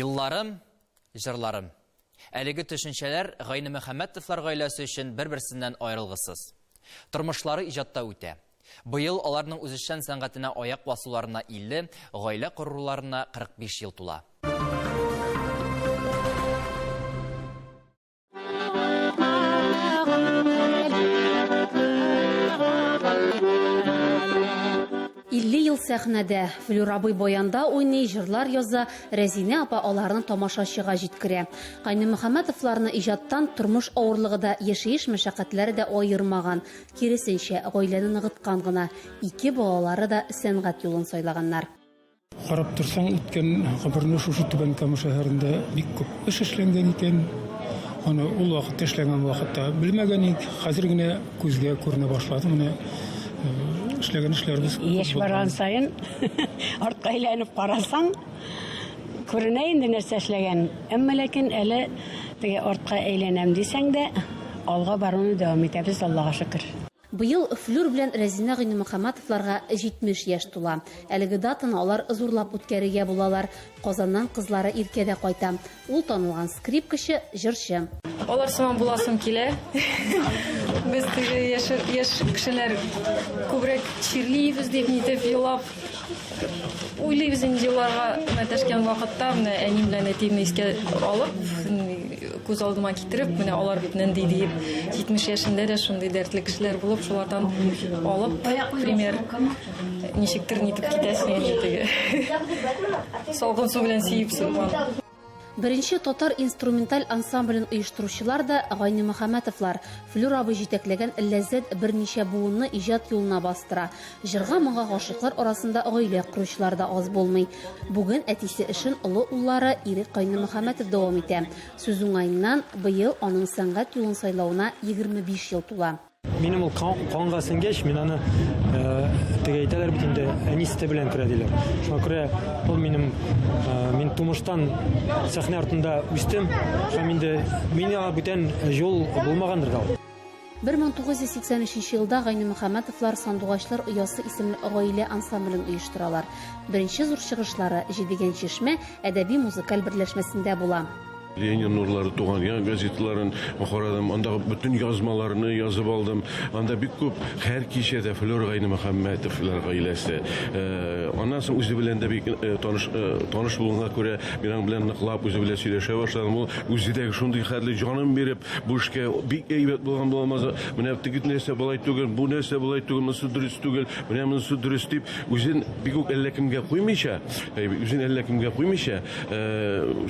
Елларым, җырларым. Әлеге төшенчәләр Гайнемөхәммәтовлар гаиләсе өчен бер-берсеннән аерылгысыз. Тормышлары иҗатта үтә. Быел аларның үзешчән сәнгатенә аяк басуларына 50, гаилә коруларына 45 ел тула. 50 ел сәхнәдә. Флюр абый баянда уйный, җырлар яза, Рәзинә апа аларны тамашачыга җиткерә. Гайнемөхәммәтовларны иҗаттан тормыш авырлыгы да, яшәеш мәшәкатьләре дә аермаган. Киресенчә, гаиләне ныгыткан гына. Ике балалары да сәнгать юлын сайлаганнар. Карап торсаң, үткән гомерне шушы Түбән Кама шәһәрендә бик күп эш эшләнгән икән. Аны ул вакытта эшләгән вакытта белмәгән идек. Хәзер генә күзгә күренә башлады. Менә эшләгән эшләребез күп Яшь барган саен артка әйләнеп карасаң, күренә инде нәрсә эшләгән. Әмма ләкин әле теге артка әйләнәм дисәң дә, алга баруны дәвам итәбез, Аллага шөкер. Быел Флүр белән Рәзинә Гыйнемөхәммәтовларга 70 яшь тула. Әлеге датаны алар зурлап үткәрергә булалар. Казаннан кызлары Иркә дә кайта. Ул танылган скрипкачы, җырчы. Алар сыман буласым килә. Без теге яшь, яшь кешеләр күбрәк чирлибез дип нитеп елап уйлыйбыз инде еларга мәтәшкән вакытта менә әнием белән әтиемне искә алып күз алдыма китереп, менә алар бит нинди диеп, 70 яшендә дә шундый дәртле кешеләр булып, шулардан алып, пример, ничектер нитеп китәсең инде теге. Салкын су белән сиеп сыман. Беренче татар инструменталь ансамблен оештыручылар да Гайнемөхәммәтовлар. Флюр абый җитәкләгән Ләззәт берничә буынны иҗат юлына бастыра. Җырга-моңга гашыйклар арасында гаилә коручылар да аз булмый. Бүген әтисе эшен олы уллары Ирек Гайнемөхәммәтов дәвам итә. Сүз уңаеннан, быел аның сәнгать юлын сайлавына 25 ел тула. Минем ул канга сеңгәч, мин аны теге әйтәләр бит инде, әни сөте белән керә диләр. Шуңа күрә ул минем мин тумыштан сәхнә артында үстем һәм инде мин аңа бүтән юл булмагандыр да ул. 1983 елда Гайнемөхәммәтовлар Сандугачлар оясы исемле гаилә ансамблен оештыралар. Беренче зур чыгышлары Җидегән чишмә әдәби-музыкаль берләшмәсендә була. Ленин нурлары, Туган як газеталарын карадым, андагы бөтен язмаларны язып алдым. Анда бик күп һәр кичәдә Флер Гайнемөхәммәтовлар гаиләсе. Аннан соң үзе белән дә бик таныш таныш булганга күрә, мин аның белән ныклап үзе белән сөйләшә башладым. Ул үзе дә шундый хәтле җанын биреп, бу эшкә бик әйбәт булган буламазы. Менә теге нәрсә болай түгел, бу нәрсә болай түгел, монысы дөрес түгел, менә монысы дөрес дип, үзен бик үк әллә кемгә куймыйча, үзен әллә кемгә куймыйча,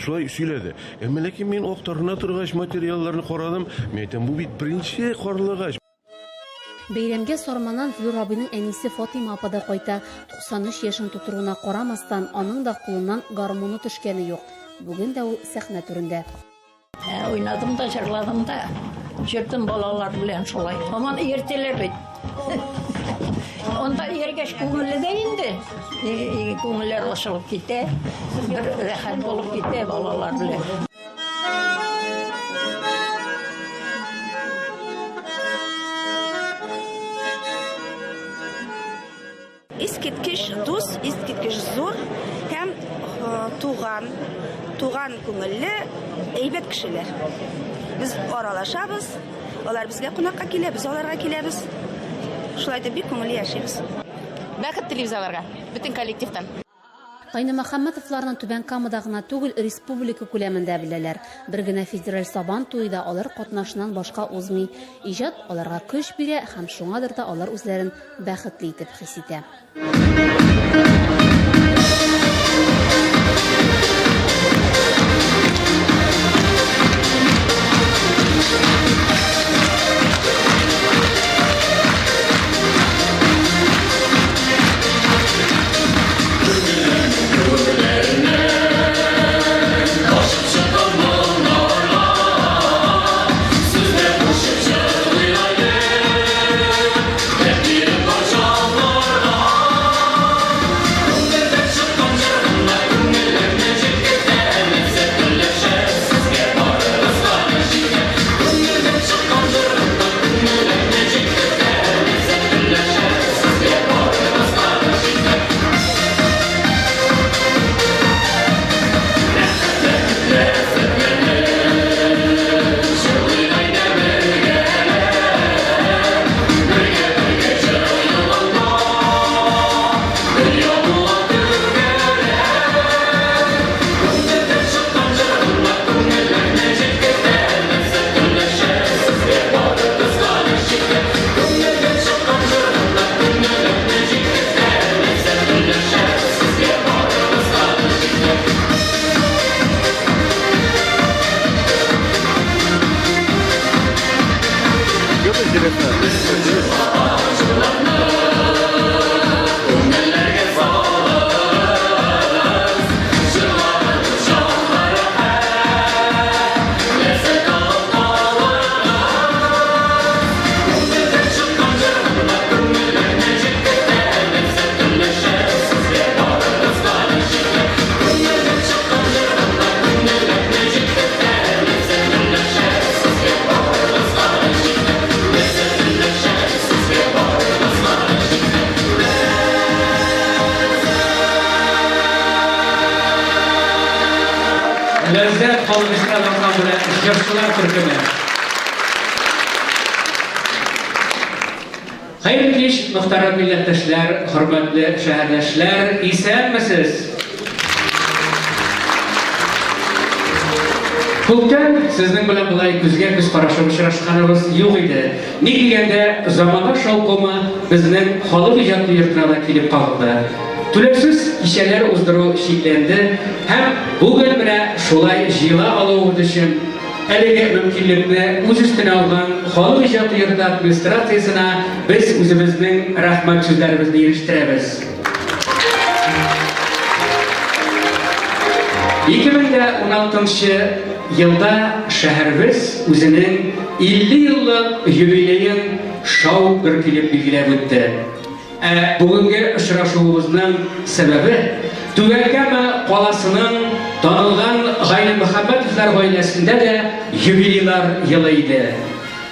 шулай сөйләде. Әмма ләкин мин актарына торгач материалларны карадым, мин әйтәм, бу бит беренче карлыгач. Бәйрәмгә Сарманнан Флюр абыйның әнисе Фатыйма апа да кайта. 93 яшен тутыруына карамастан, аның да кулыннан гармуны төшкәне юк. Бүген дә ул сәхнә түрендә. Ә, уйнадым да, җырладым да. Йөрдем балалар белән шулай. Һаман ияртәләр бит. Анда ияргәч күңелле дә инде. Күңелләр ачылып китә. Бер рәхәт булып китә балалар белән. Искиткеч дус, искиткеч зур һәм туган, туган күңелле, әйбәт кешеләр. Без аралашабыз, алар безгә кунакка килә, без аларга киләбез. Шулай итеп бик күңелле яшибез. Бәхет телибез аларга, бөтен коллективтан. Гайнемөхәммәтовларны Түбән Камада гына түгел, республика күләмендә беләләр. Бер генә федераль Сабан туе да алар катнашыннан башка узмый. Иҗат аларга көч бирә һәм шуңадыр да алар үзләрен бәхетле итеп хис итә. Интересно. Ләззәт халык эстрада ансамбле җырчылар төркеме. Хәерле кич, мөхтәрәм милләттәшләр, хөрмәтле шәһәрдәшләр, исәнмесез! Күптән сезнең белән болай күзгә күз карашып очрашканыбыз юк иде. Ник дигәндә, замана шаукымы безнең халык иҗаты йортына да килеп кагылды. Түләүсез кичәләр уздыру чикләнде һәм бүген менә шулай җыела алуыбыз өчен әлеге мөмкинлекне үз өстенә алган Халык иҗаты йорты администрациясенә без үзебезнең рәхмәт сүзләребезне ирештерәбез. 2016 нчы елда шәһәребез үзенең 50 еллык юбилеен шау-гөр килеп билгеләп үтте. Ә бүгенге очрашуыбызның сәбәбе, Түбән Кама каласының танылган Гайнемөхәммәтовлар гаиләсендә дә юбилейлар елы иде.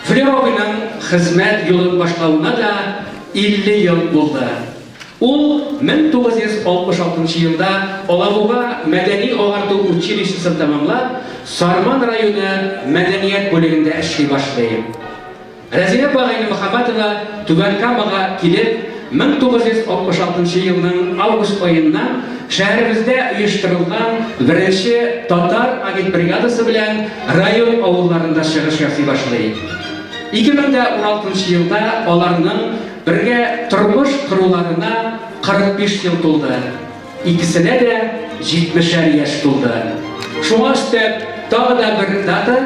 Флер абыйның хезмәт юлын башлавына да 50 ел булды. Ул 1966 нчы елда Алабуга мәдәни-агарту училищесын тәмамлап, Сарман районы мәдәният бүлегендә эшли башлый. Рәзилә апа Гайнемөхәммәтова Түбән Камага килеп, 1966 нчы елның август аеннан шәһәребездә оештырылган беренче татар агитбригадасы белән район авылларында чыгыш ясый башлый. 2016 нчы елда аларның бергә тормыш коруларына 45 ел тулды. Икесенә дә җитмешәр яшь тулды. Шуңа өстәп, тагы да бер дата,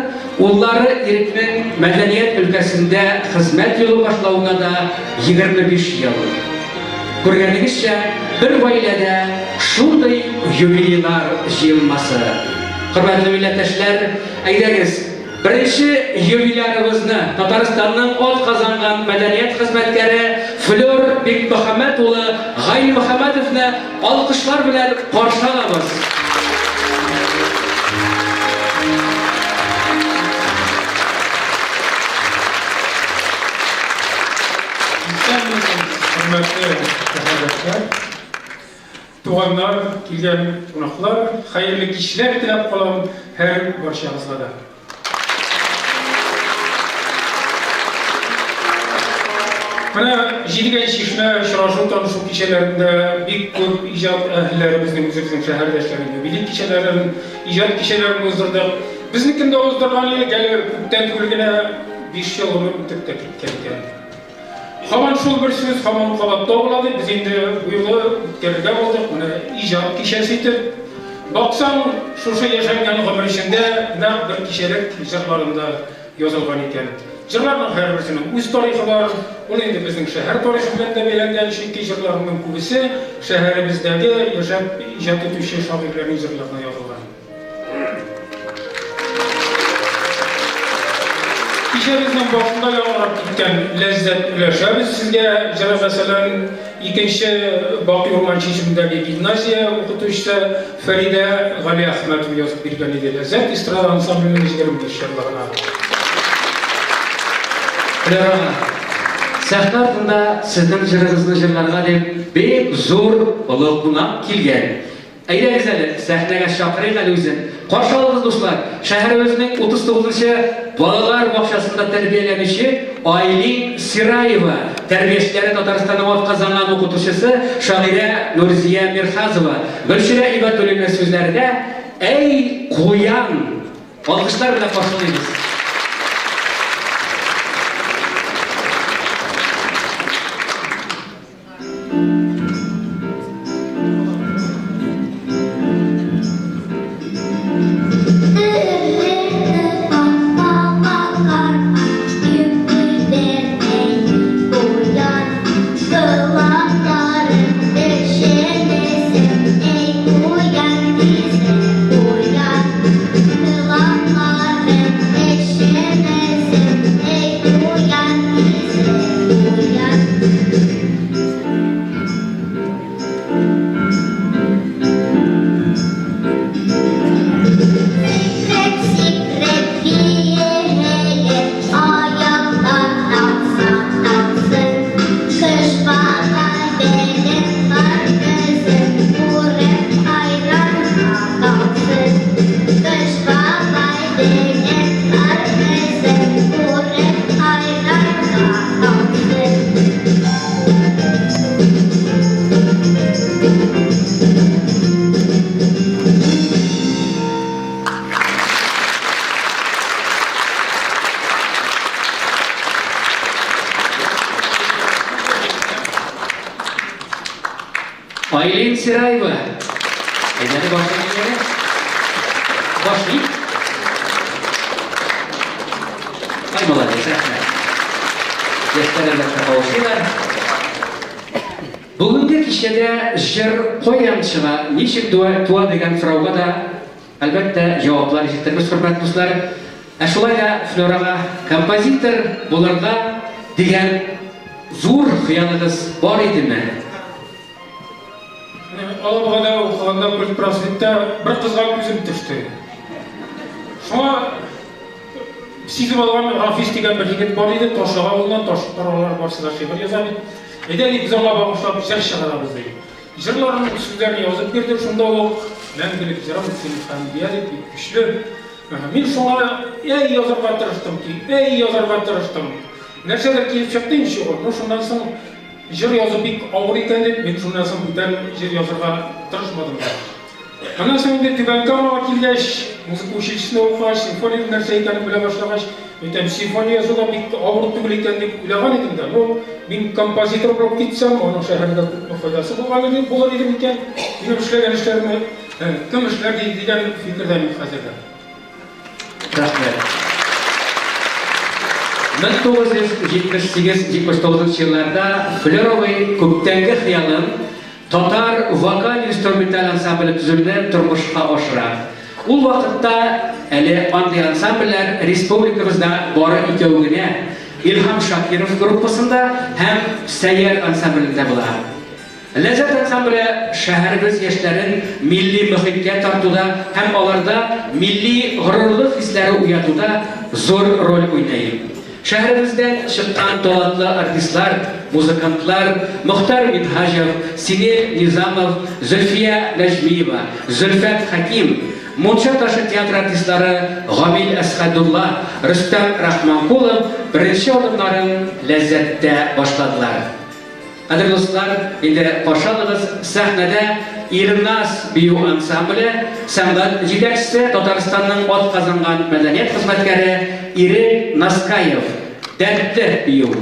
уллары Ирекнең мәдәният өлкәсендә хезмәт юлы башлавына да 25 ел. Күргәнегезчә, бер гаиләдә шундый юбилейлар җыелмасы. Хөрмәтле милләттәшләр, әйдәгез, Беренче юбилярыбызны, Татарстанның атказанган мәдәният хезмәткәре Флер Бикмөхәммәт улы Гайнмөхәммәтовны алкышлар белән каршы алабыз. Исәнмесез, хөрмәтле шәһәрдәшләр, туганнар, килгән кунаклар, хәерле кичләр теләп калам һәр барчагызга да. Менә Җидегән чишмә очрашу танышу кичәләрендә бик күп иҗат әһелләребезнең үзебезнең шәһәрдәшләрнең юбилей кичәләрен, иҗат кичәләрен уздырдык. Безнекен дә уздырган идек, әле күптән түгел генә 5 ел гомер үтеп тә киткән икән. Һаман шул бер сүз, һаман кабатлау була дип, без инде бу юлы үткәрергә булдык, менә иҗат кичәсе итеп. Баксаң, шушы яшәлгән гомер эчендә нәкъ бер кичәлек җырларында язылган икән. Җырларның һәрберсенең үз тарихы бар. Ул инде безнең шәһәр тарихы белән дә бәйләнгән, чөнки җырларның күбесе шәһәребездәге яшәп иҗат итүче шагыйрьләрнең җырларына язылган. Кичәбезнең башында яңгырап киткән Ләззәт өләшәбез сезгә җыры, мәсәлән, икенче Бакый Урман чишмендәге гимназия укытучысы Фәридә Галиәхмәтова язып биргән иде Ләззәт эстрада ансамбленең 25 еллыгына. Флера, сәхнә артында сезнең җырыгызны җырларга дип бик зур олы кунак килгән. Әйдәгез әле, сәхнәгә чакырыйк әле үзен. Каршы алыгыз, дуслар, шәһәребезнең 39 нчы балалар бакчасында тәрбияләнүче Айлин Сираева, тәрбиячеләре Татарстанның атказанган укытучысы, шагыйрә Нурзия Мирхазова, Гөлчирә Ибәтуллина сүзләренә Әй, куян! Алкышлар белән каршылыйбыз. Айлин Сираева. Әйдәне башлыйк әле. Башлыйк. Ай, молодец, рәхмәт. Яшьләр әлбәттә кавышыйлар. Бүгенге кичәдә җыр каян чыга, ничек туа дигән сорауга да, әлбәттә, җаваплар ишетербез, хөрмәтле дуслар. Ә шулай да Флерага композитор булырга дигән зур хыялыгыз бар идеме? Алабугада укыганда культпросветта бер кызга күзем төште. Шуңа сизеп алган Рафис дигән бер егет бар иде, Ташага авылыннан, Ташыклар барысы да шигырь яза бит. Әйдә, ди, без аңа багышлап җыр чыгарабыз, ди. Җырларның сүзләрен язып бирде шунда ук. Мәңгелек җырым син, Хәмдия, дип, бик көчле. Мин шуңа әй язарга тырыштым ки, әй язарга тырыштым. Нәрсәдер килеп чыкты инде чыгу. Ну, шуннан соң җыр язу бик авыр икән дип, мин шуннан соң бүтән җыр язарга тырышмадым да. Аннан соң инде Түбән Камага килгәч, музыка училищесында укыгач, симфониянең нәрсә икәнен белә башлагач, әйтәм, симфония язу да бик авыр түгел икән дип уйлаган идем дә. Ну, мин композитор булып китсәм, аның шәһәргә күпме файдасы булган иде, булыр иде микән? Минем эшләгән эшләремне кем эшләр ди дигән фикердә мин хәзер дә. Рәхмәт. 1978-79 елларда Флеровый күптәнге хыялын Татар вокаль-инструменталь ансамбле төзүне тормышка ашыра. Ул вакытта әле андый ансамбльләр республикабызда бары икәү генә, Илһам Шакиров группасында һәм Сәйяр ансамблендә була. Ләззәт ансамбле шәһәребез яшьләрен милли мохиткә тартуда һәм аларда милли горурлык хисләре уятуда зур роль уйный. Шәһәребездән чыккан талантлы артистлар, музыкантлар Мохтар Минһаҗев, Синель Низамов, Зөлфия Нәҗмиева, Зөлфәт Хәким, Мунча ташы театры артистлары Гамил Әсхәдулла, Рөстәм Рахманкулов беренче адымнарын Ләззәттә башладылар. Кадерле дуслар, инде каршы алыгыз, сәхнәдә Ирназ бию ансамбле сәнгать җитәкчесе, Татарстанның атказанган мәдәният хезмәткәре Ирек Наскаев. Дәртле бию.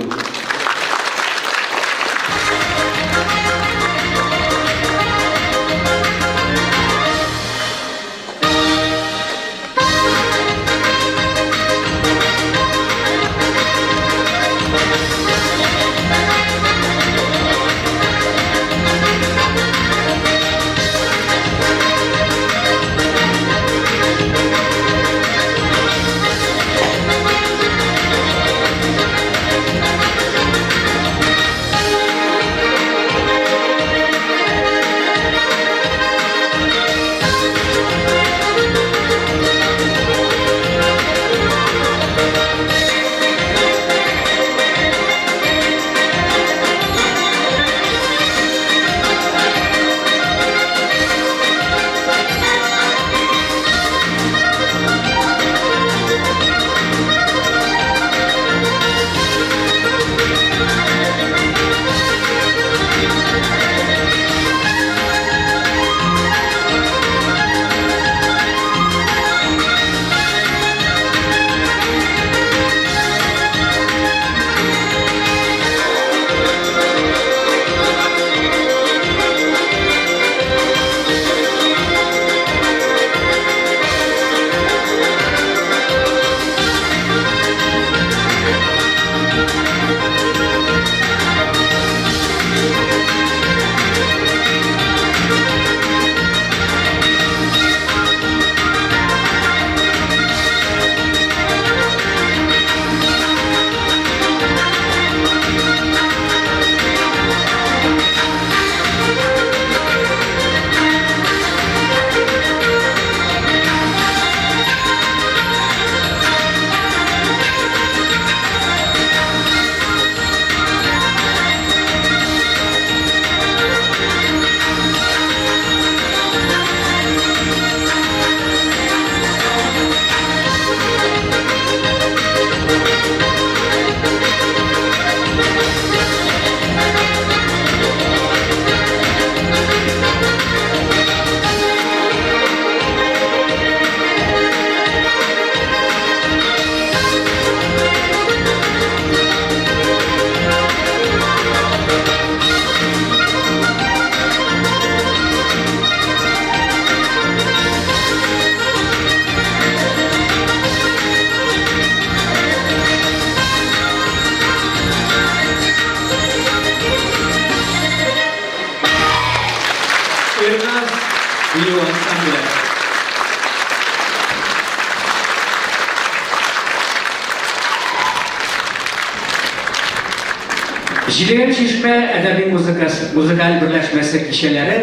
Җидегән чишмә әдәби музыкасы музыкаль берләшмәсе кичәләре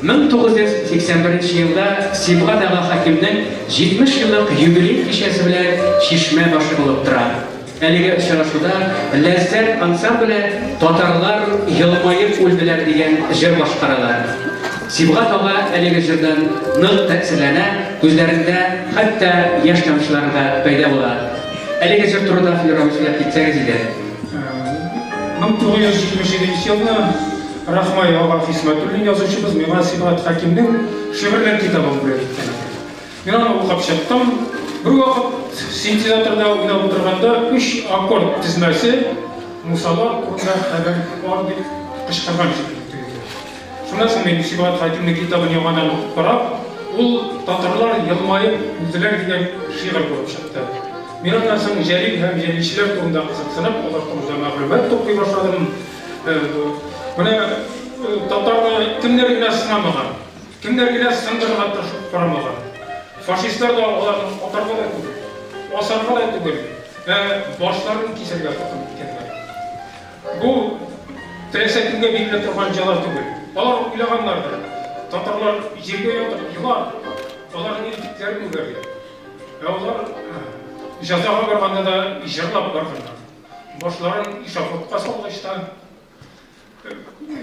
1981 елда Сибгат ага Хәкимнең 70 еллык юбилей кичәсе белән чишмә башы булып тора. Әлеге очрашуда Ләззәт ансамбле Татарлар елмаеп үлделәр дигән җыр башкаралар. Сибгат ага әлеге җырдан нык тәэсирләнә, күзләрендә хәтта яшь тамчылары да пәйда була. Әлеге җыр турында Флюр абый сөйләп китсәгез иде. 1977 елны Рахмай ага Хисмәтуллин язучыбыз миңа Сибгат Хәкимнең шигырьләр китабын бүләк иткән иде. Мин аны укып чыктым. Бервакыт синтезаторда уйнап утырганда өч аккорд тезмәсе Мусалар турында хәбәр бар дип кычкырган шикелле тоелды. Шуннан соң мин Сибгат Хәкимнең китабын яңадан укып карап, ул Татарлар елмаеп үлделәр дигән шигырь булып чыкты. Мин аннан соң Җәлил һәм җәлилчеләр турында кызыксынып, алар турында мәгълүмат туплый башладым. Менә татарны кемнәр генә сынамаган? Кемнәр генә сындырырга тырышып карамаган. Фашистлар да аларны атарга да түгел, асарга да түгел, ә башларын кисәргә хөкем иткәннәр. Бу теләсә кемгә бирелә торган җәза түгел. Алар уйлаганнардыр, татарлар җиргә ятып елар, аларның итекләрен үбәр дип. Ә алар җәзага барганда да җырлап барганнар. Башларын эшафотка салгач та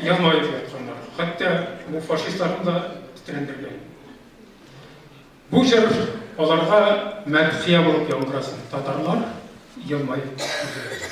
Елмаеп ятканнар. Хәтта бу фашистларны да тетрәндергән. Бу җыр аларга мәдхия булып яңгырасын. Татарлар елмаеп көлделәр.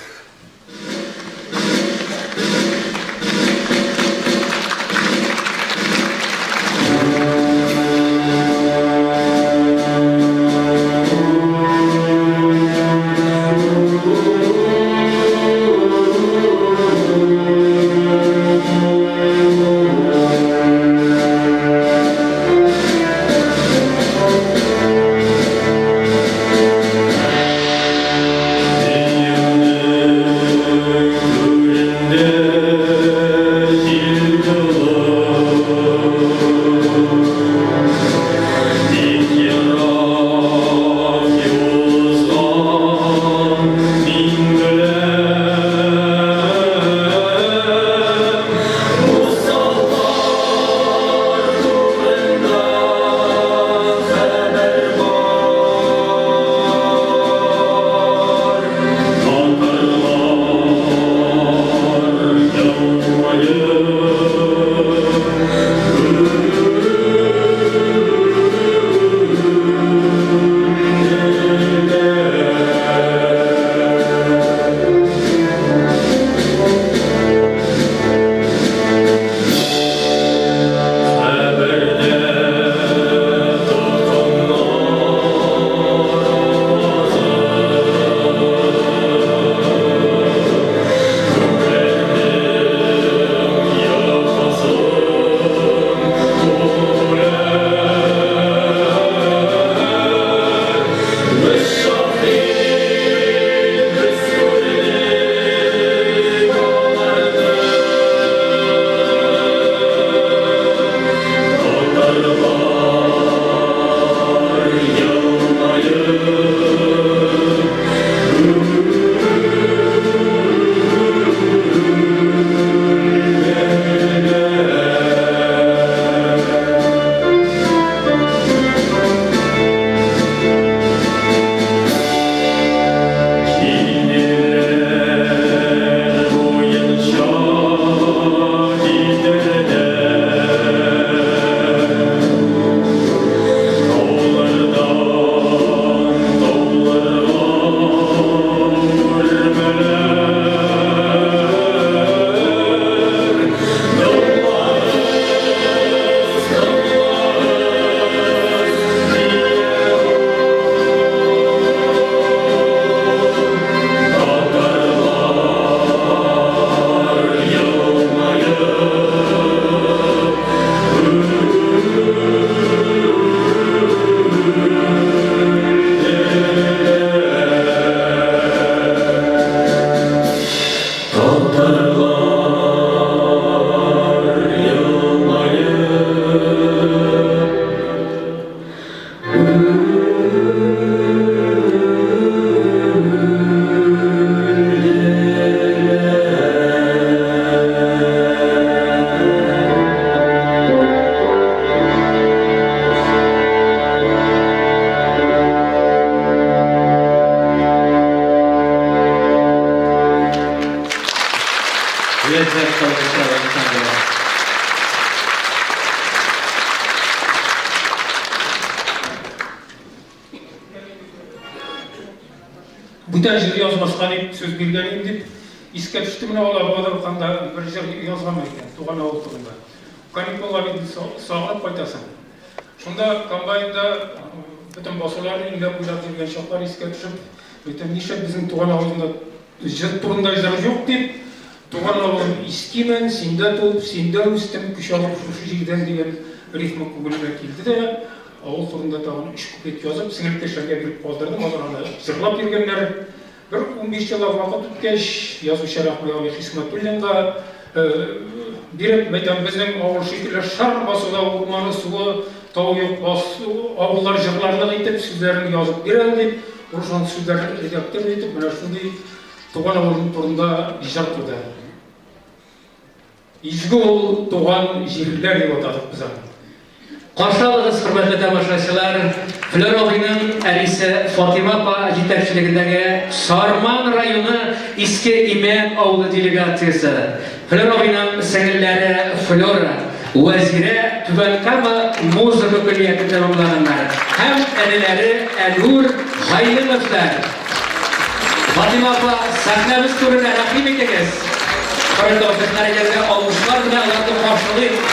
Ләззәт тавышлар ансамбле. Бүтән җыр язмаска дип сүз биргән идем дип искә төште. Менә Алабугада укыганда бер җыр язган икән, туган авыл турында. Каникулга бит сагынып кайтасың. Шунда комбайнда бөтен басуларны иңләп буйлап йөргән чаклар искә төшеп, әйтәм, нишләп безнең туган авылымда җыр турында җыр юк дип, туган авылым Искимен, синдә туып, синдә үстем, көч алып шушы җирдән дигән рифма күңелемә килде дә, Авыл турында тагын өч куплет язып, сеңелкәшләргә биреп калдырдым, алар аны җырлап йөргәннәр. Бер 15 еллап вакыт үткәч, язучы Рәхми абый Хисмәтуллинга биреп, мәйтәм, безнең авыл шикелле шар басуда урманы, суы, тау юк, басу, авыллар җырларлык итеп сүзләрен язып бир әле дип, ул шуның сүзләрен редактор итеп, менә шундый туган авылым турында җыр туды. Изге ул туган җирләр дип атадык без аны. Каршы алыгыз, хөрмәтле тамашачылар, Флер абыйның әнисе Фатыйма апа җитәкчелегендәге Сарман районы Иске Имән авылы делегациясе. Флер абыйның сеңелләре Флера, Вәзирә Түбән Кама музыка көллиятен тәмамлаганнар һәм энеләре Әнүр Гайненовлар. Фатыйма апа, сәхнәбез түренә рәхим итегез. Хөрмәтле тамашачылар, алкышлар белән аларны каршылыйк.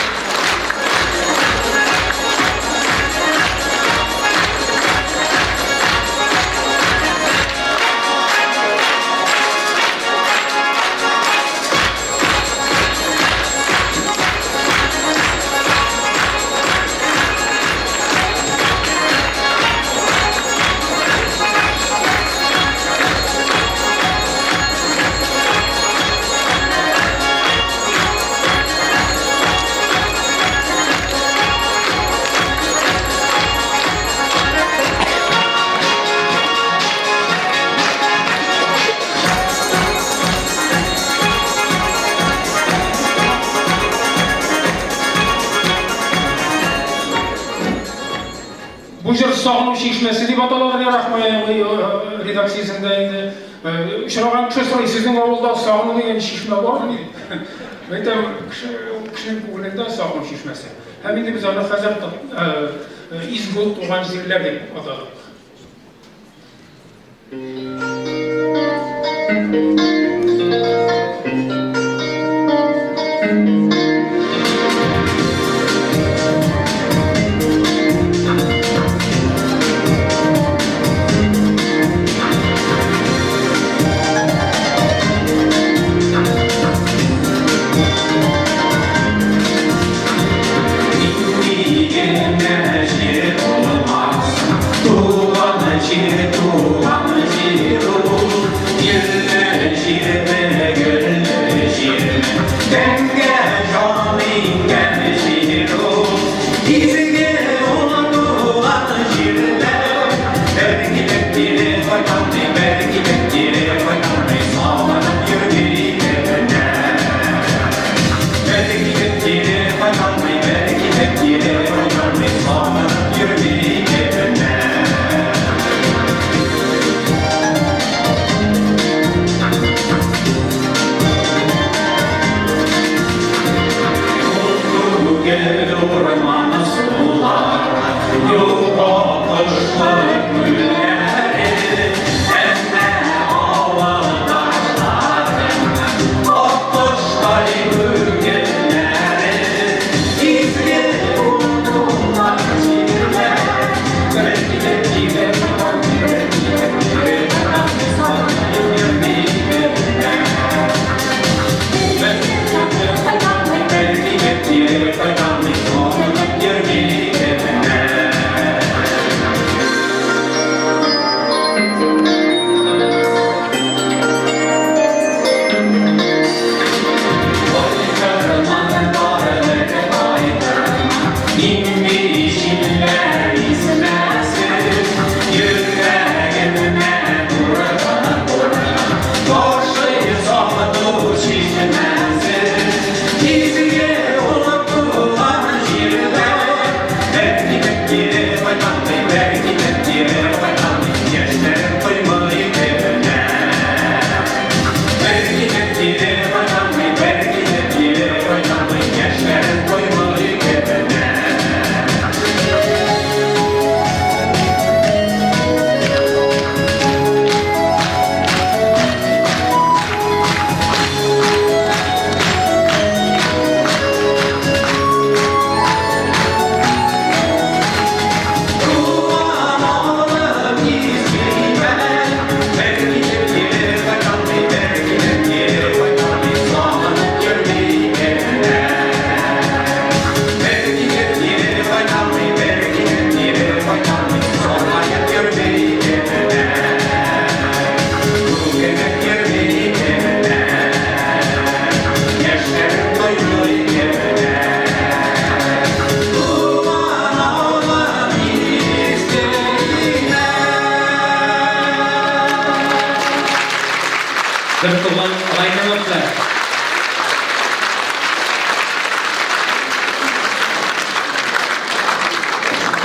Бу җыр Сагыну чишмәсе дип атала Рахмай редакциясендә инде. Очраган кеше сорый, сезнең авылда сагыну дигән чишмә бармы дип. Әйтәм, кешенең күңелендә сагыну чишмәсе. Һәм инде без аны хәзер изге туган җирләр дип атадык.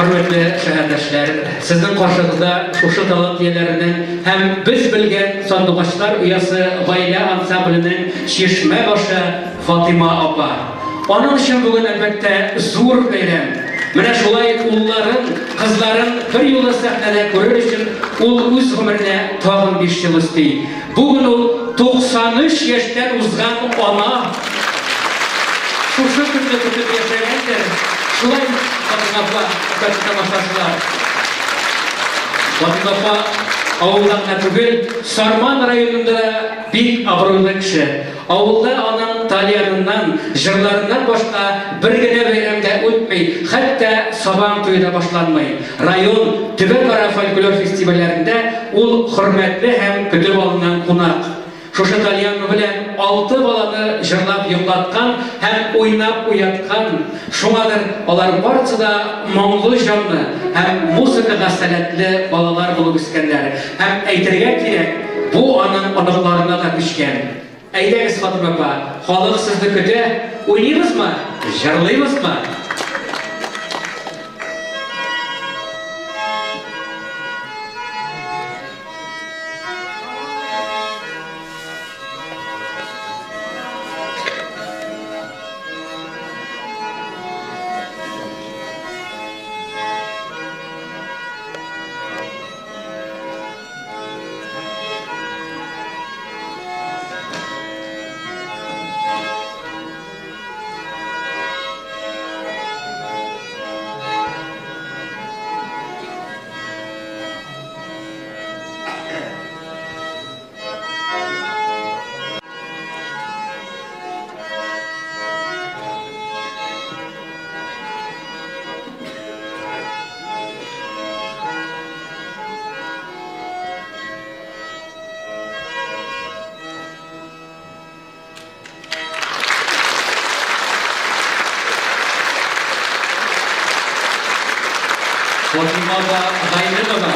Хөрмәтле шәһәрдәшләр, сезнең каршыгызда шушы талант ияләренең һәм без белгән Сандугачлар оясы гаилә ансамбленең чишмә башы Фатыйма апа. Аның өчен бүген, әлбәттә, зур бәйрәм. Менә шулай улларын, кызларын берьюлы сәхнәдә күрер өчен ул үз гомеренә тагын биш ел өсти. Бүген ул 93 яшьтән узган ана. Шушы көнне көтеп яшәгәндер. Шулай бит, Фатыйма апа, хөрмәтле тамашачылар. Фатыйма апа авылда гына түгел, Сарман районында да бик абруйлы кеше. Авылда аның тальяныннан, җырларыннан башка бер генә бәйрәм дә үтми, хәтта Сабан туе да башланмый. Район, төбәкара фольклор фестивальләрендә ул хөрмәтле һәм көтеп алынган кунак. Шушы тальяны белән алты баланы җырлап йоклаткан һәм уйнап уяткан, шуңадыр алар барысы да моңлы җанлы һәм музыкага сәләтле балалар булып үскәннәр. Һәм әйтергә кирәк, бу аның оныкларына да күчкән. Әйдәгез, Фатыйма апа, халык сезне көтә, уйныйбызмы, җырлыйбызмы? Фатыйма апа Гайнетова.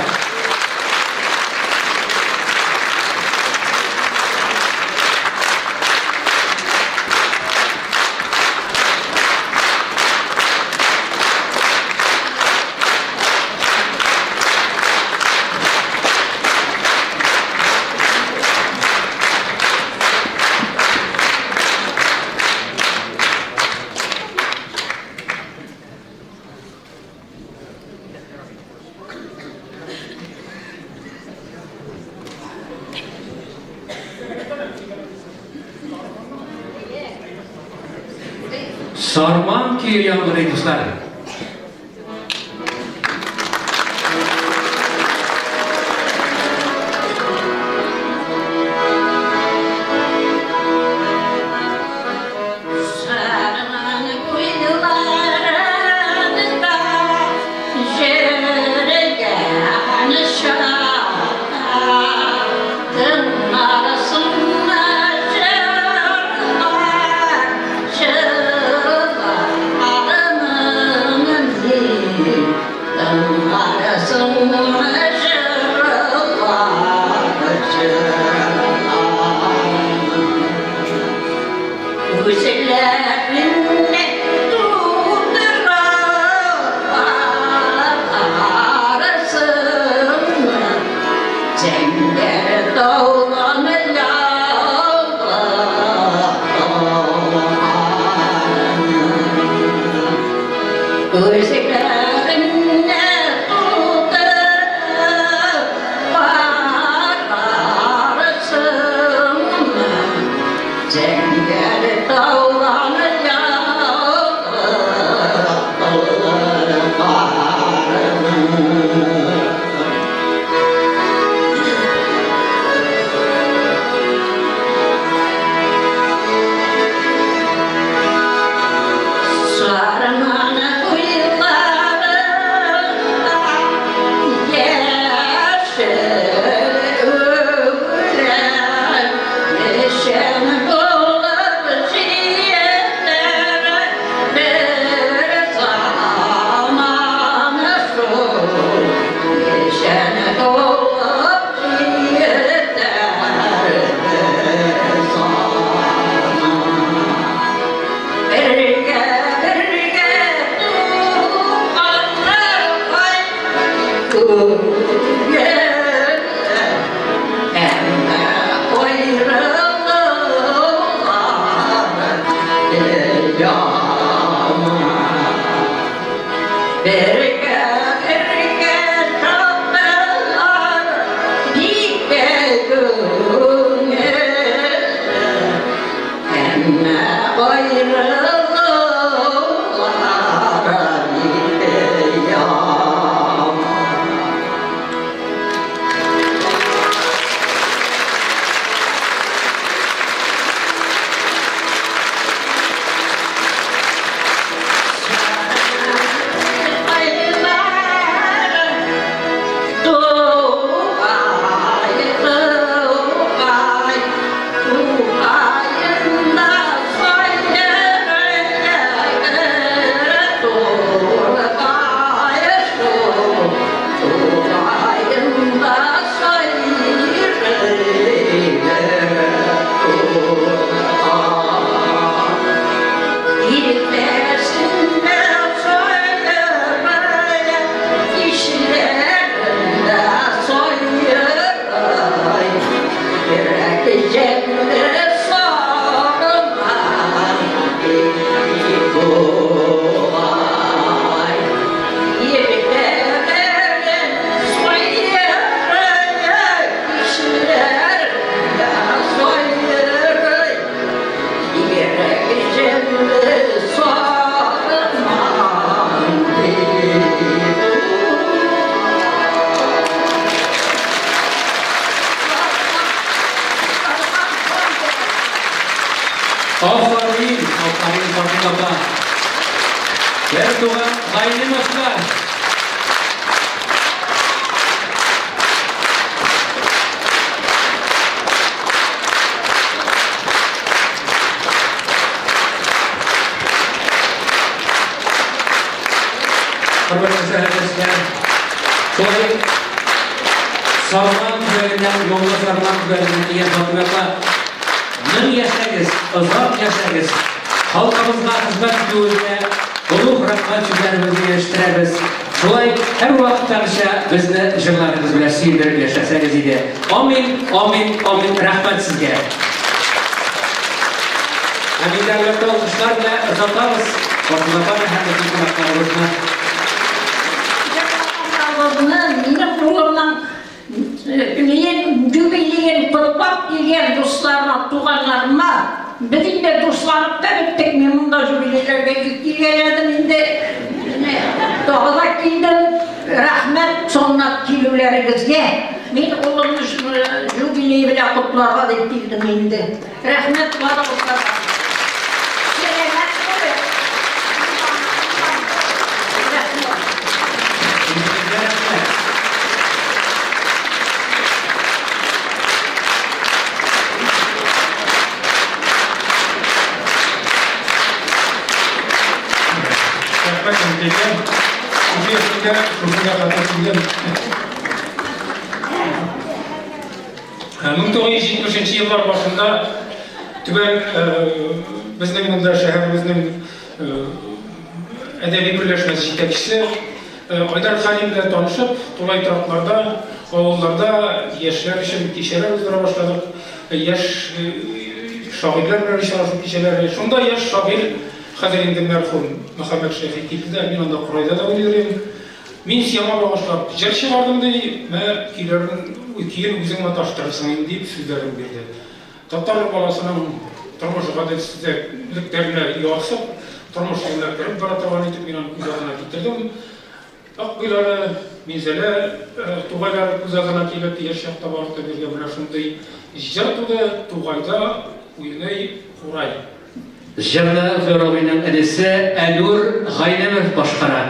Сарман көе яңгырый, дуслар. Афәрин, афәрин, Фатыйма апа. Бертуган Гайнемовлар. Хөрмәтле шәһәрдәшләр, шулай Сарман төбәгеннән, Яңа Сарман төбәгеннән килгән Фатыйма апа, мең яшәгез, озак яшәгез. Халкыбызга хезмәт итүегезгә олуг рәхмәт сүзләребезне ирештерәбез. Шулай һәрвакыттагыча безне җырларыгыз белән сөендереп яшәсәгез иде. Амин, амин, амин. Рәхмәт сезгә. Һәм инде әлбәттә алкышлар белән озатабыз Фатыйма апаны һәм бөтен кунакларыбызны. Җырлаганнарыбызны минем улымның Мин юбилеен котлап килгән дусларыма, туганнарыма, без инде дусланып та беттек, мин монда юбилейләргә бик килгәләдем инде. Менә тагы да килдем. Рәхмәт соңыннан килүләрегезгә. Мин улымны юбилее белән котларга дип килдем инде. Рәхмәт барыгызга да. Сәламәт булыгыз. Рәхмәт. Үзегезгә рәхмәт. Рәхмәт, әнкәйгә. Шушы яшькә шушында хәтер килгән. 1970 еллар башында түбән безнең монда шәһәребезнең әдәби берләшмәсе җитәкчесе Айдар Хәлим белән танышып, тулай торакларда, авылларда яшьләр өчен кичәләр уздыра башладык. Яшь шагыйрьләр белән очрашу кичәләре. Шунда яшь шагыйрь, хәзер инде мәрхүм Мөхәммәт Шәйхи килде дә, мин анда курайда да уйный идем. Мин сиңа багышлап җыр чыгардым, ди, мә, көйләрен, көен үзең маташтырырсың инде, дип сүзләрен бирде. Татар баласының тормыш гаделсезлекләренә ярсып, тормыш юлына кереп бара торган итеп мин аны күз алдына китердем. Ак буйлары, Минзәлә тугайлары күз алдына килеп, яшь чакта барып йөргән менә шундый җыр туды, Тугайда уйный курай. Җырны Флер абыйның энесе Әнүр Гайнемов башкара.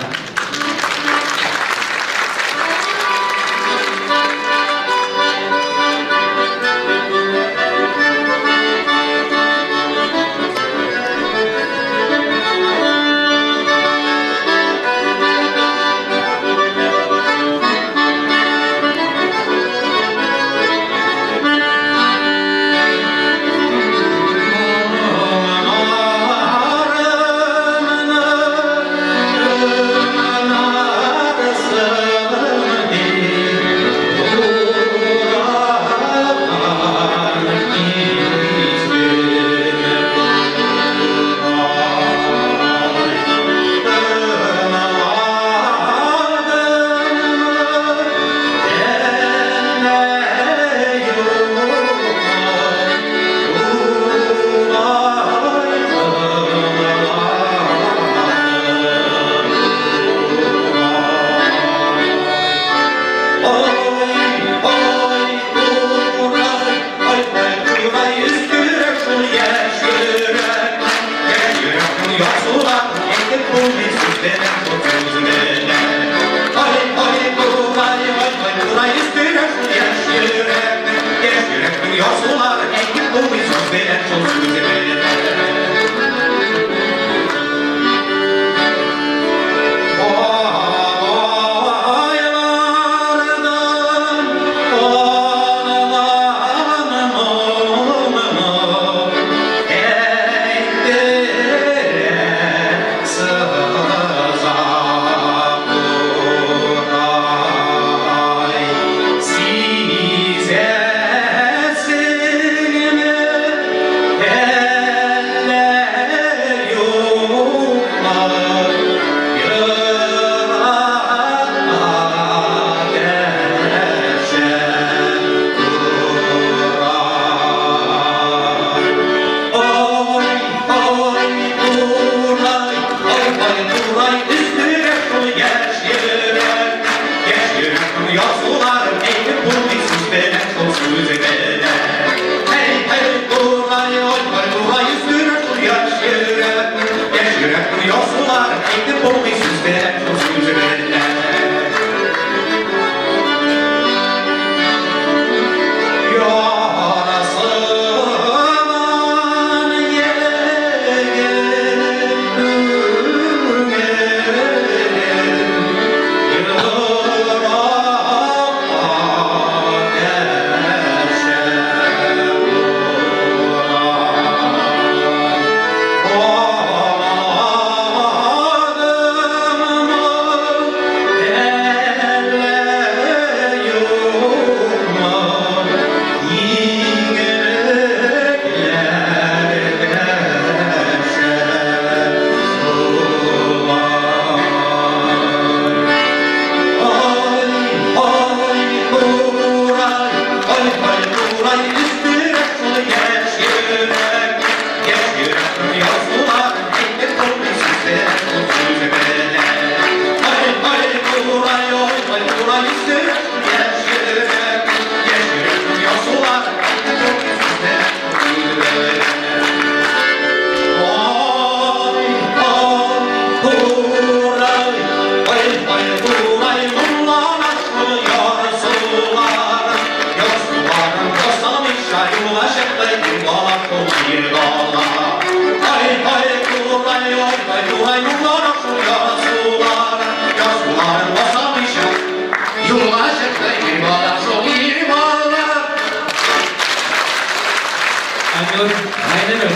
Айнур Гайненов.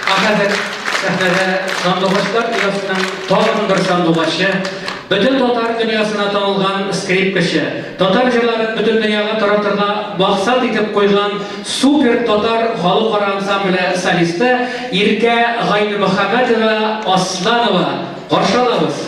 Ә хәзер сәхнәдә сандугачлар дөньясының тагын бер сандугачы, бөтен татар дөньясына танылган скрипкачы, татар җырларын бөтен дөньяга таратырга максат итеп куйган супер татар халыкара ансамбле солисты Иркә Гайнемөхәммәтова Асланова. Каршы алабыз!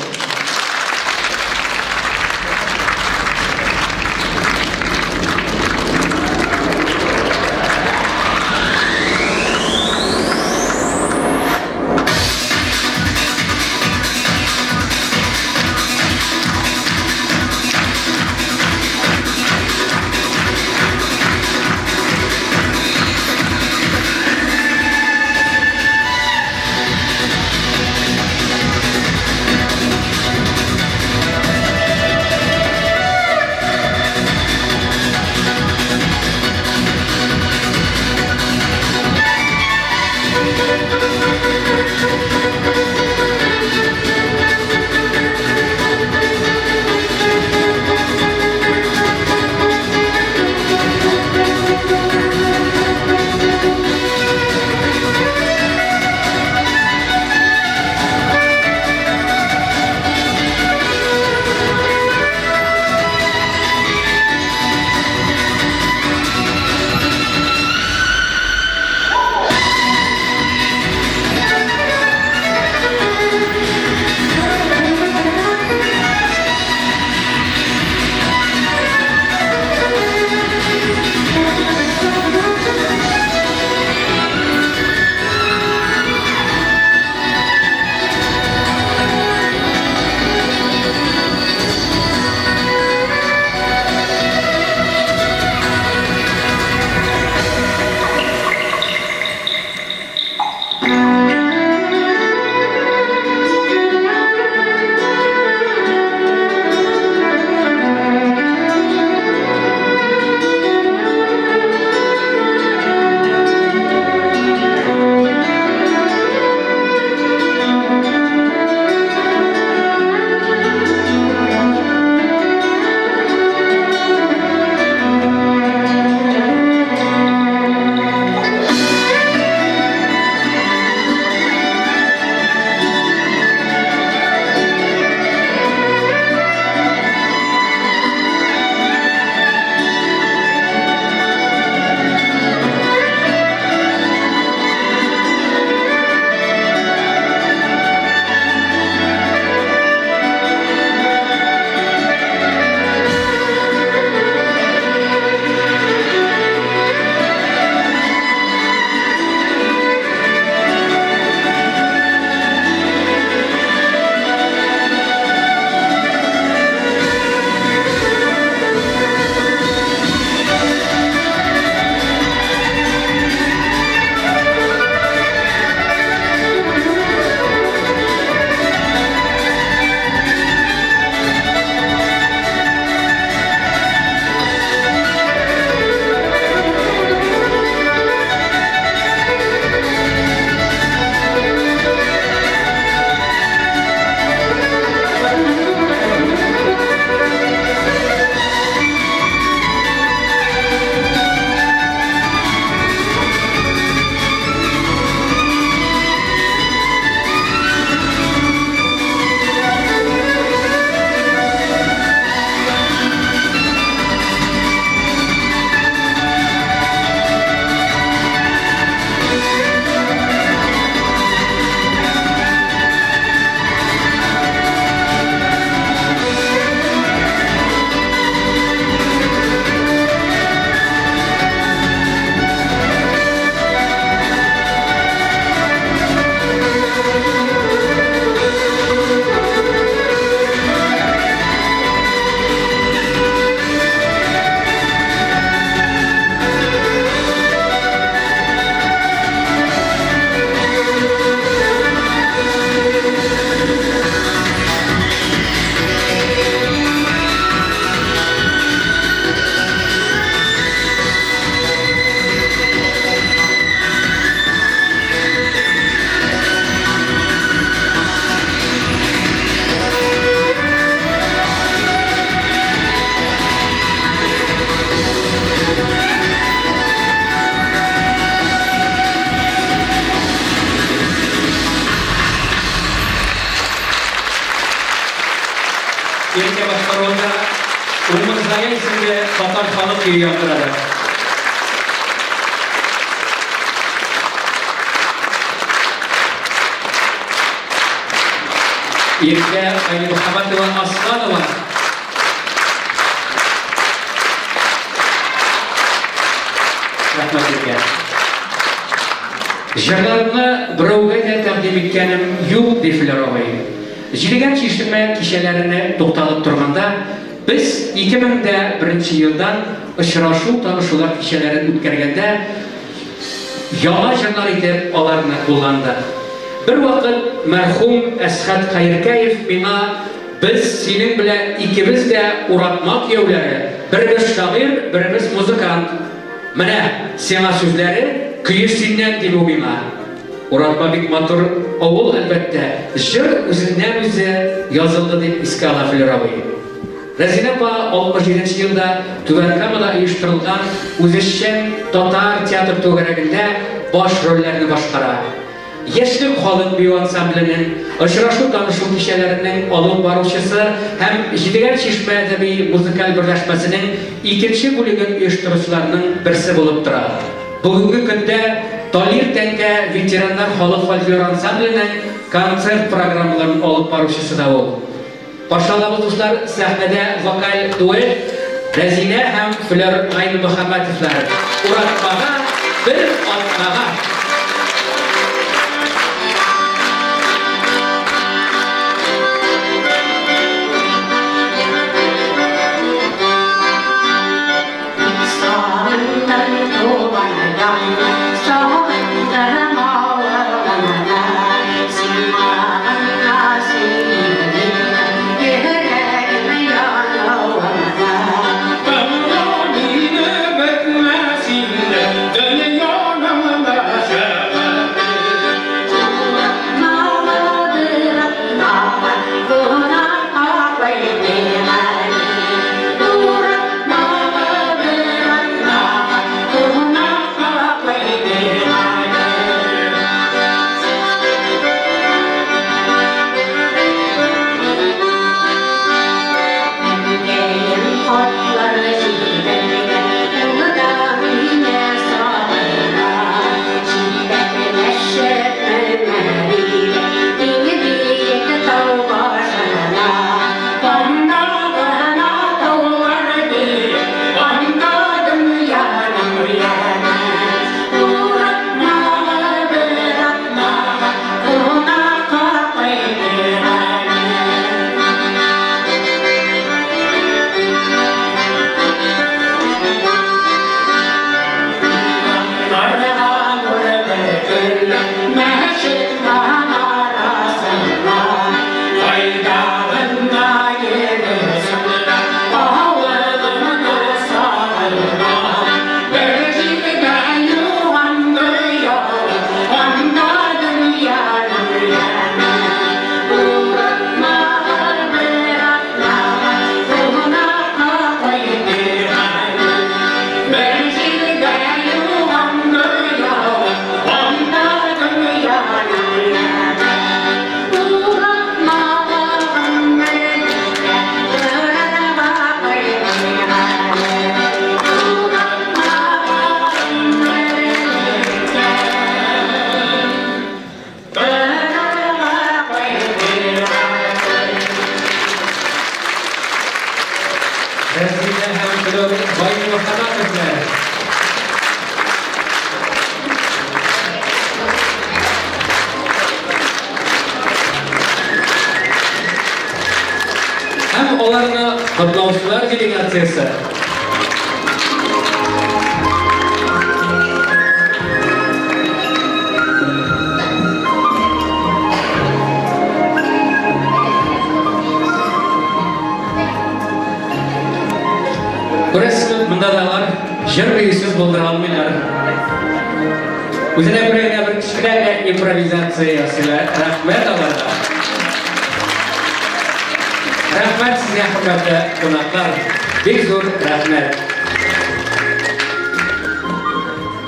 башкаруында Умырзая исемле татар халык көе яңгырады. Иркә Гайнемөхәммәтова Асланова. Рәхмәт, Иркә. Җырларымны берәүгә дә тәкъдим иткәнем юк, ди Флер абый. Җидегән чишмә кичәләренә тукталып торганда, без 2001 елдан очрашу-танышулар кичәләрен үткәргәндә, яңа җырлар итеп аларны кулландык. Бервакыт мәрхүм Әсхәт Хәеркәев миңа, Без синең белән икебез дә Уратма кияүләре, беребез шагыйрь, беребез музыкант. Менә сиңа сүзләре, көе синнән, ди бу миңа. Уратма бик матур авыл, әлбәттә, җыр үзеннән-үзе язылды, дип искә ала Флер абый. Рәзинә апа 67 нче елда Түбән Камада оештырылган үзешчән татар театр түгәрәгендә баш рольләрне башкара. Яшьлек халык бию ансамбленең, очрашу-танышу кичәләренең алып баручысы һәм Җидегән чишмә әдәби-музыкаль берләшмәсенең икенче бүлеген оештыручыларның берсе булып тора. Бүгенге көндә Талир тәңкә ветераннар халык фольклор ансамбленең концерт программаларын алып баручысы да ул. Каршы алабыз, дуслар, сәхнәдә вокаль дуэт Рәзинә һәм Флер Гайнмөхәммәтовлар. Уратмага, бер атнага! Рәзинә һәм Флер Баймөхәммәтовлар. Һәм аларны котлаучылар делегациясе. Күрәсезме, монда да алар җыр биюсез булдыра алмыйлар. Үзенә күрә генә бер кечкенә генә импровизация ясыйлар. Рәхмәт аларга. Рәхмәт сезгә, хөрмәтле кунаклар. Бик зур рәхмәт.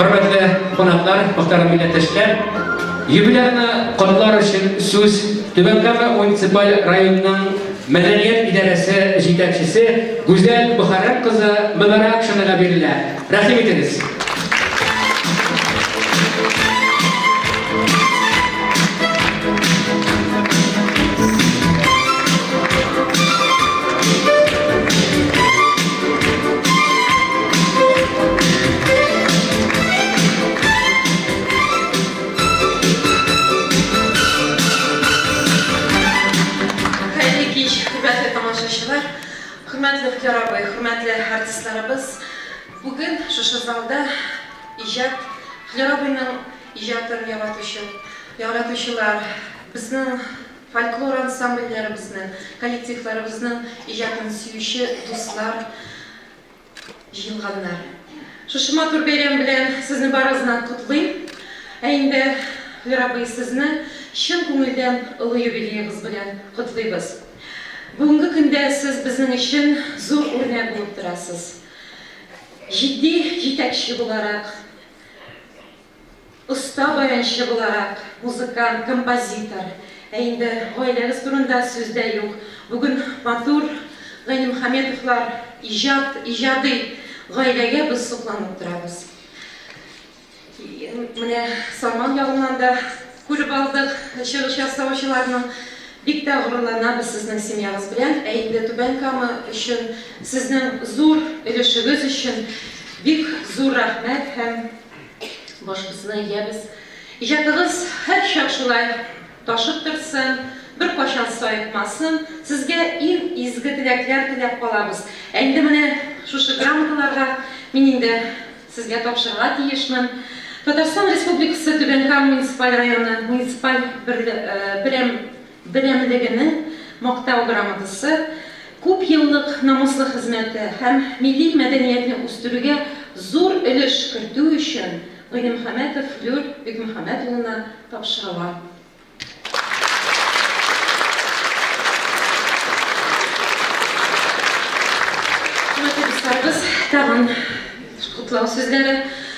Хөрмәтле кунаклар, мөхтәрәм милләттәшләр, юбилярны котлар өчен сүз Түбән Кама муниципаль районының мәдәният идарәсе җитәкчесе Гүзәл Мөхәррәм кызы Мөбарәкшинага бирелә. Рәхим итегез. Хәерле кич, хөрмәтле тамашачылар, хөрмәтле Флер абый, хөрмәтле артистларыбыз. Бүген шушы залда иҗат, Флер абыйның иҗатын яратучы, яратучылар, безнең фольклор ансамбльләребезнең, коллективларыбызның иҗатын сөюче дуслар, җыелганнар. Шушы матур бәйрәм белән сезне барыгызны котлыйм. Ә инде, Флер абый, сезне чын күңелдән олы юбилеегыз белән котлыйбыз. Бүгенге көндә сез безнең өчен зур үрнәк булып торасыз. Җитди җитәкче буларак, Оста баянчы буларак, музыкант, композитор. Ә инде гаиләгез турында сүз дә юк. Бүген матур Гайнемөхәммәтовлар иҗат, иҗади гаиләгә без сокланып торабыз. Менә Сарман ягыннан да күреп алдык чыгыш ясаучыларның. Бик тә горурланабыз сезнең семьягыз белән. Ә инде Түбән Кама өчен сезнең зур өлешегез өчен бик зур рәхмәт һәм Башыбызны иябез. Иҗатыгыз һәрчак шулай ташып торсын, беркайчан саекмасын. Сезгә иң изге теләкләр теләп калабыз. Ә инде менә шушы грамоталарга мин инде сезгә тапшырырга тиешмен. Татарстан Республикасы Түбән Кама муниципаль районы муниципаль берәм Берәмлегенең Мактау грамотасы, күп еллык намуслы хезмәте һәм милли мәдәниятне үстерүгә зур өлеш кертү өчен Гыйлемхәмәтов Флүр Бикмөхәммәт улына тапшырыла. Хөрмәтле дусларыбыз, тагын котлау сүзләре.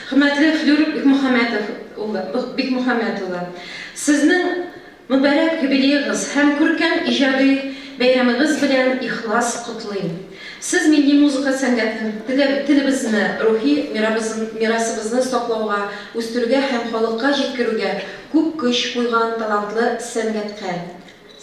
Хөрмәтле Флүр Бикмөхәммәтов улы, Бикмөхәммәт улы, сезнең Мөбарәк юбилеегыз һәм күркәм иҗади бәйрәмегез белән ихлас котлыйм. Сез милли музыка сәнгатен, телебезне, рухи мирасыбызны саклауга, үстерүгә һәм халыкка җиткерүгә күп көч куйган талантлы сәнгатькә.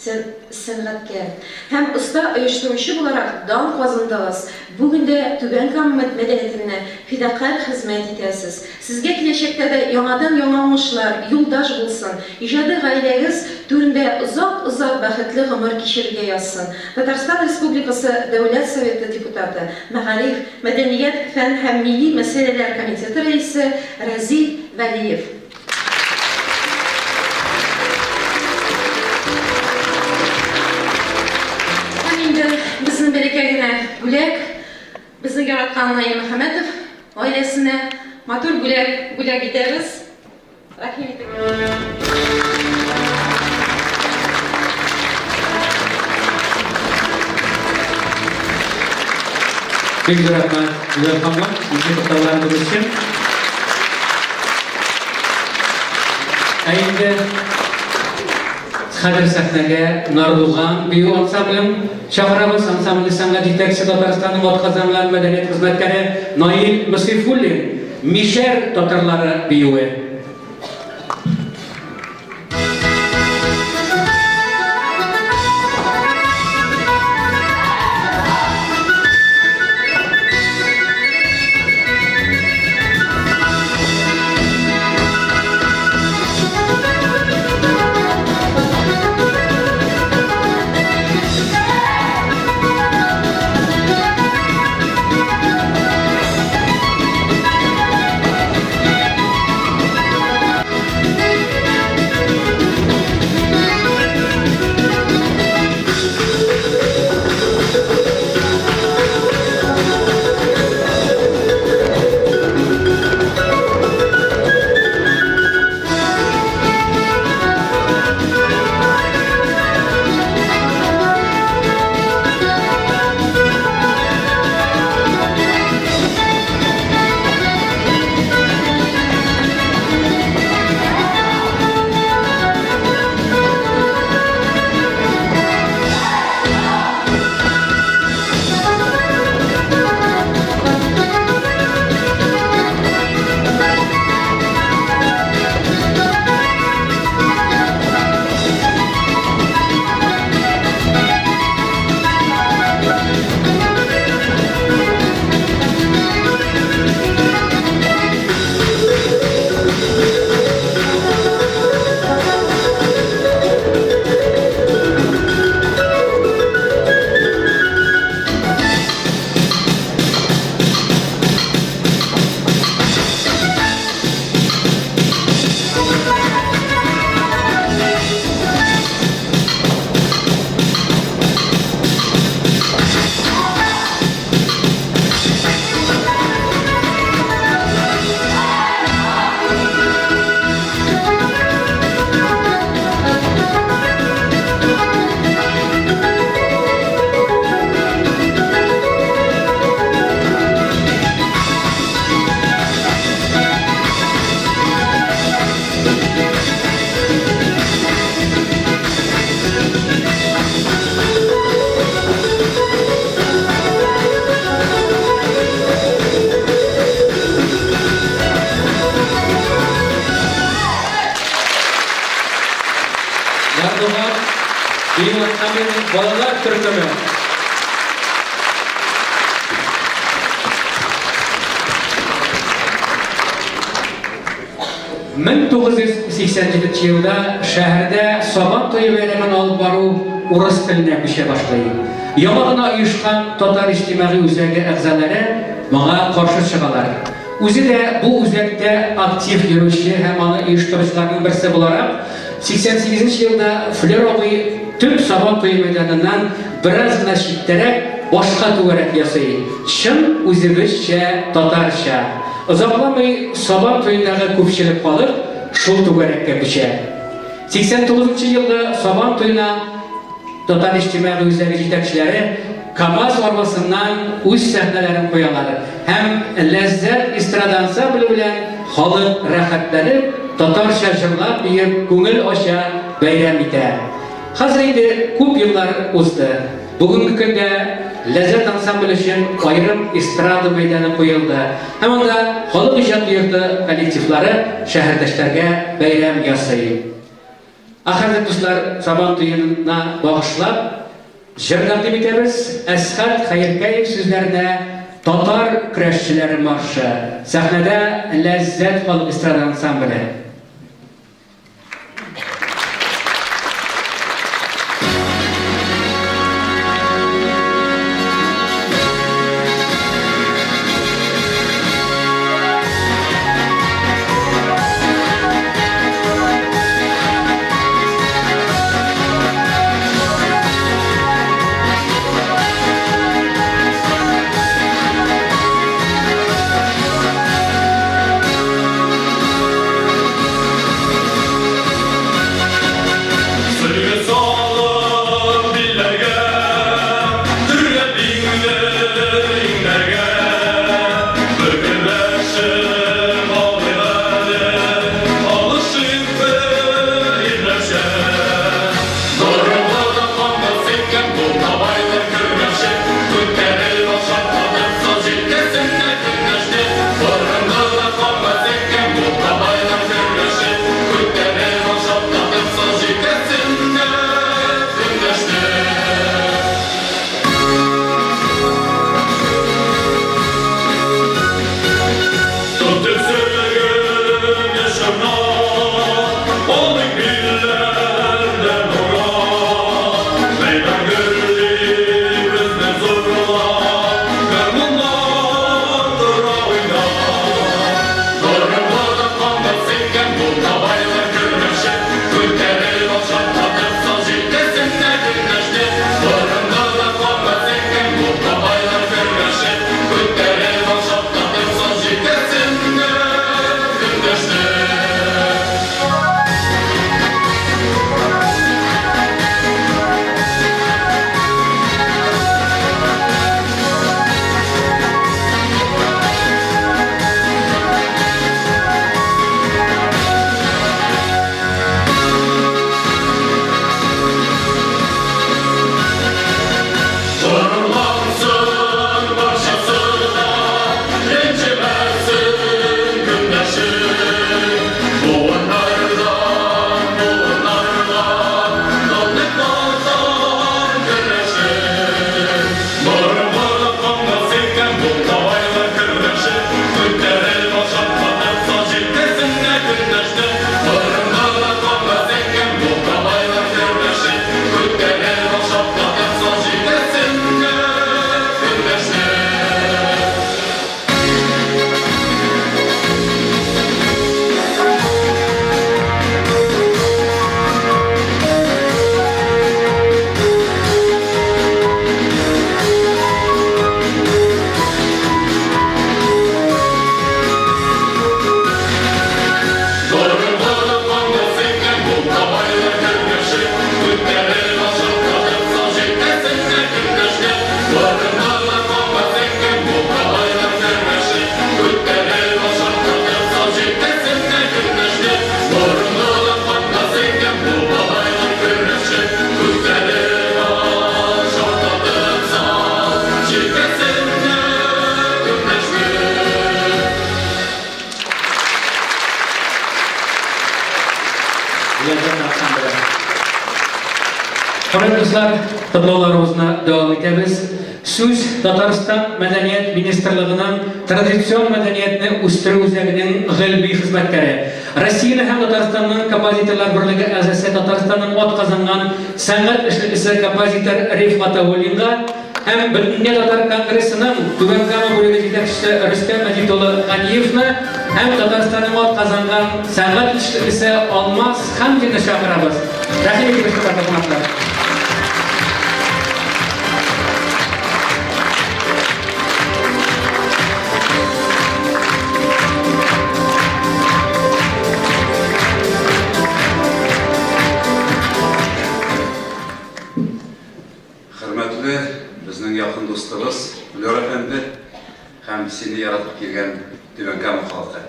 Сәнгатькәр һәм оста оештыручы буларак дан казындыгыз, бүген дә Түбән Кама мәдәниятенә фидакарь хезмәт итәсез. Сезгә киләчәктә дә яңадан-яңа уңышлар юлдаш булсын, иҗади гаиләгез түрендә озак-озак бәхетле гомер кичерергә язсын. Татарстан Республикасы Дәүләт Советы депутаты, мәгариф, мәдәният, фән һәм милли мәсьәләләр комитеты рәисе Разил Вәлиев. Һәм инде безнең бәләкәй генә бүләк, безнең яраткан Наил Мөхәммәтов гаиләсенә матур бүләк бүләк итәбез. Рәхим итегез. Бик зур рәхмәт, Гүзәл ханым, изге котлауларыгыз өчен. Ә инде хәзер сәхнәгә Нардуган бию ансамблен чакырабыз. Ансамбльнең сәнгать җитәкчесе Татарстанның атказанган мәдәният хезмәткәре Наил Мөсифуллин. Мишәр татарлары биюе. 1987 елда шәһәрдә Сабан туе бәйрәмен алып бару урыс теленә күчә башлый. Яңа гына оешкан Татар иҗтимагый үзәге әгъзалары моңа каршы чыгалар. Үзе дә бу үзәктә актив йөрүче һәм аны оештыручыларның берсе буларак, 88 нче елда Флер абый төп Сабан туе мәйданыннан бераз гына читтәрәк башка түгәрәк ясый, чын үзебезчә, татарча. Озакламый Сабан туендагы күпчелек халык шул түгәрәккә күчә. 89 нчы елгы Сабан туена Татар иҗтимагый үзәге җитәкчеләре КАМАЗ арбасыннан үз сәхнәләрен куялар һәм Ләззәт эстрада ансамбле белән халык рәхәтләнеп, татарча җырлап-биеп күңел ача, бәйрәм итә. Хәзер инде күп еллар узды. Бүгенге көндә Ләззәт ансамбле өчен аерым эстрада мәйданы куелды һәм анда халык иҗаты йорты коллективлары шәһәрдәшләргә бәйрәм ясый. Ә хәзер, дуслар, Сабан туена багышлап җыр тәкъдим итәбез. Әсхәт Хәеркәев сүзләренә Татар көрәшчеләре маршы. Сәхнәдә Ләззәт халык эстрада ансамбле. Хөрмәтле дуслар, тыңлауларыбызны дәвам итәбез. Сүз Татарстан Мәдәният министрлыгының Традицион мәдәниятне үстерү үзәгенең гыйльми хезмәткәре, Россиянең һәм Татарстанның Композиторлар берлеге әгъзасы, Татарстанның атказанган сәнгать эшлеклесе композитор Риф Гатауллинга һәм Бөтендөнья татар конгрессының Түбән Кама бүлеге җитәкчесе Рөстәм Мәҗит улы Ганиевны һәм Татарстанның атказанган сәнгать эшлеклесе Алмаз Хәмзинны чакырабыз. Рәхим итегез, хөрмәтле кунаклар. Хөрмәтле безнең якын дустыбыз Флер әфәнде һәм сине яратып килгән Түбән Кама халкы.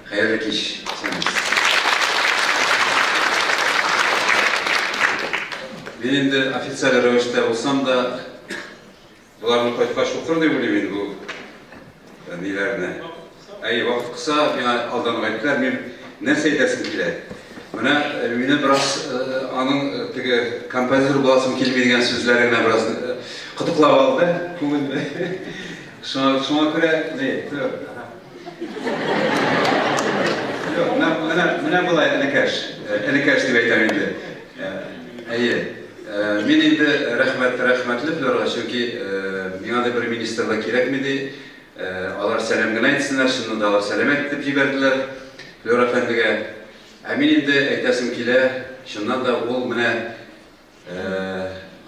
Хәерле кич, исәнмесез. Мин инде официаль рәвештә булсам да, боларны кайткач укыр дип уйлыйм инде бу э, ниләрне. Әйе, вакыт кыса, миңа алдан ук әйттеләр, мин нәрсә әйтәсем килә. Менә э, мине бераз э, аның теге композитор буласым килми дигән сүзләре генә бераз кытыклап алды күңелне. Шуңа, шуңа күрә, ни, Юк, менә, менә, менә болай, энекәш. Энекәш дип әйтәм инде. Әйе. Мин инде рәхмәт, рәхмәтле Флерга, чөнки миңа да бер министр да кирәкми ди. Алар сәлам генә әйтсеннәр, чыннан да алар сәлам әйтеп җибәрделәр Флер әфәндегә. Ә мин инде әйтәсем килә, чыннан да ул менә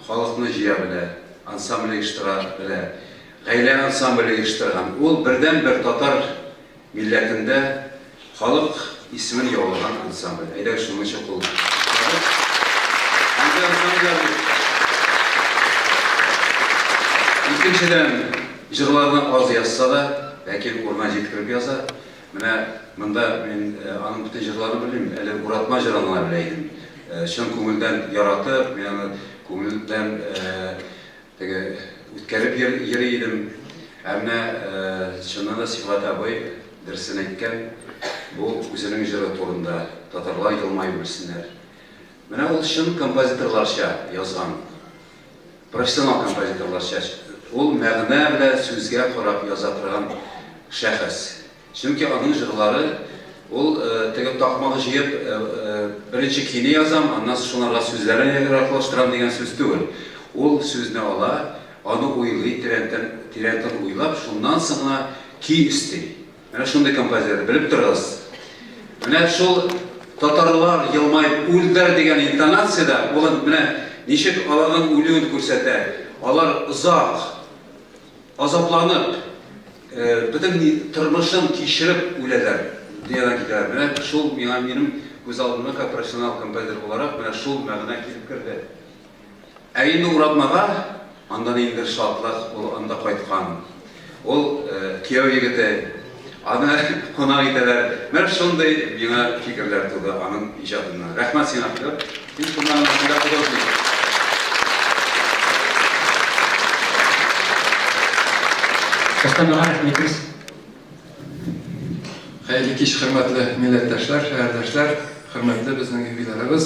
Халыкны җыя белә, ансамбль оештыра белә. Гаилә ансамбле оештырган. Ул бердәнбер татар милләтендә халык исемен яулаган ансамбль. Әйдәгез шуның өчен кул чабып. Андый ансамбльләр юк. Икенчедән, җырларны аз язса да, ләкин урынына җиткереп яза. Менә монда мин аның бөтен җырларын белмим, әле Уратма җырын гына белә идем. Чын күңелдән яратып, мин аны күңелдән теге үткәреп йөри идем. Ә менә чыннан да Сибгать абый дөресен әйткән, бу үзенең җыры турында, татарлар елмаеп үлсеннәр. Менә ул чын композиторларча язган, профессионал композиторларча, ул мәгънә белән сүзгә карап яза торган шәхес. Чөнки аның җырлары, ул теге такмак җыеп, беренче көйне язам, аннан соң шуңарга сүзләрен яраклаштырам дигән сүз түгел. Ул сүзне ала, аны уйлый, тирәнтен, тирәнтен уйлап, шуннан соң гына көй өсти. Менә шундый композитор, белеп торыгыз. Менә шул татарлар елмаеп үлделәр дигән интонациядә ул менә ничек аларның үлүен күрсәтә. Алар озак, азапланып, бөтен тормышын кичереп үләләр, дөньядан китәләр. Менә шул миңа минем күз алдыма как профессионал композитор буларак менә шул мәгънә килеп керде. Ә инде Уратмага, анда ниндидер шатлык, ул анда кайткан. Ул кияү егете, аны кунак итәләр. Менә шундый миңа фикерләр туды аның иҗатыннан. Рәхмәт сиңа, Флер. Син шуннан арасында художник. Рөстәм ага, рәхим итегез. Хәерле кич, хөрмәтле милләттәшләр, шәһәрдәшләр, хөрмәтле безнең юбилярыбыз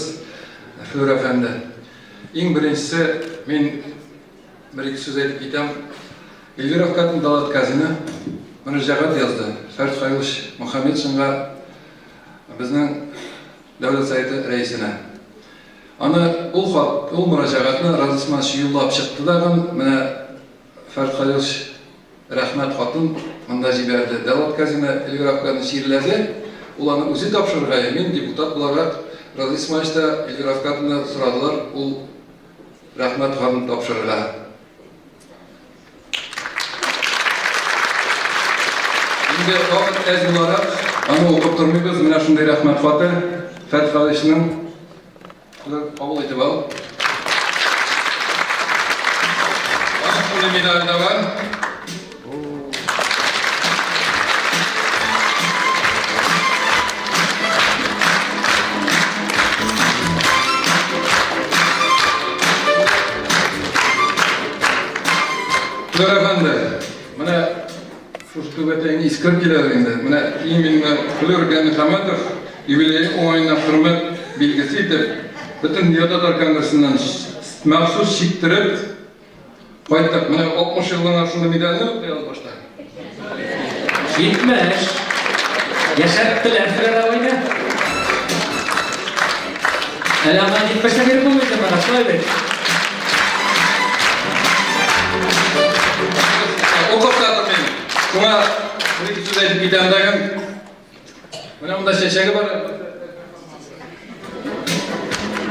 Флүр әфәнде. Иң беренчесе, мин бер-ике сүз әйтеп китәм. Эльвира Әфкатовна Далат Казина мөрәҗәгать язды Фәрт Хәлилович Мөхәммәтшинга, безнең Дәүләт Советы рәисенә. Аны ул хат, ул мөрәҗәгатьне Разил Усманович юллап чыкты дагын, менә Фәрт Хәлилович Рәхмәт хатын монда җибәрде. Дәүләт Казина Эльвира Әфганны чирләде, ул аны үзе тапшырырга, мин депутат буларак, Разил Исмаилович та Эльвира Әфгатовна сорадылар ул рәхмәт хатын тапшырырга. Инде вакыт әз буларак, аны укып тормыйбыз, менә шундый рәхмәт хаты Фәрт Халичның. Кабул итеп ал. Аның шундый медале дә бар. Флер әфәнде, менә Шушы түбәтәйне искереп киләдер инде. Менә именно Флүр Ганихаметов юбилее уңаена хөрмәт билгесе итеп, Бөтендөнья татар конгрессыннан махсус чиктереп, Кайттык. Менә 60 еллыгына шундый медальне коябыз башта. 70. Яшәрттеләр Флера абыйны. Әле аңа 70 тә биреп булмый икән бара, шулай бит? Укып та тормыйм. Шуңа бер ике сүз әйтеп китәм дәген. Менә монда чәчәге бар.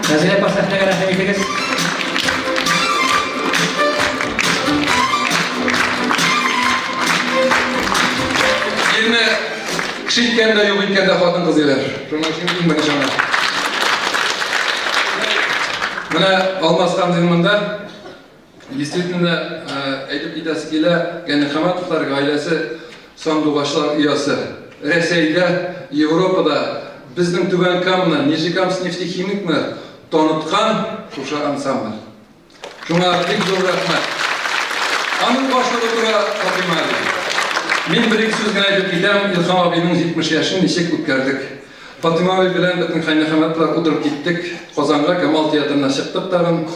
Нәзилә апа, сәхнәгә рәхим итегез. Ирне кеше иткән дә, юк иткән дә хатын-кыз диләр. Шуның өчен иң беренче ана. Менә Алмаз Хамзин монда. Действительно, әйтеп китәсе килә, Гәнихаматовлар гаиләсе сандугачлар оясы. Рәсәйдә, Европада безнең Түбән Каманы, Нижнекамск нефтехимикны таныткан шушы ансамбль. Шуңа бик зур рәхмәт. Аның башлыгы тора Фатыйма әби. Мин бер-ике сүз генә әйтеп китәм, Илһам абыйның 70 яшен ничек үткәрдек. Фатыйма әби белән бөтен Хәйнехәмәтләр утырып киттек Казанга, Камал театрына чыктык тагын.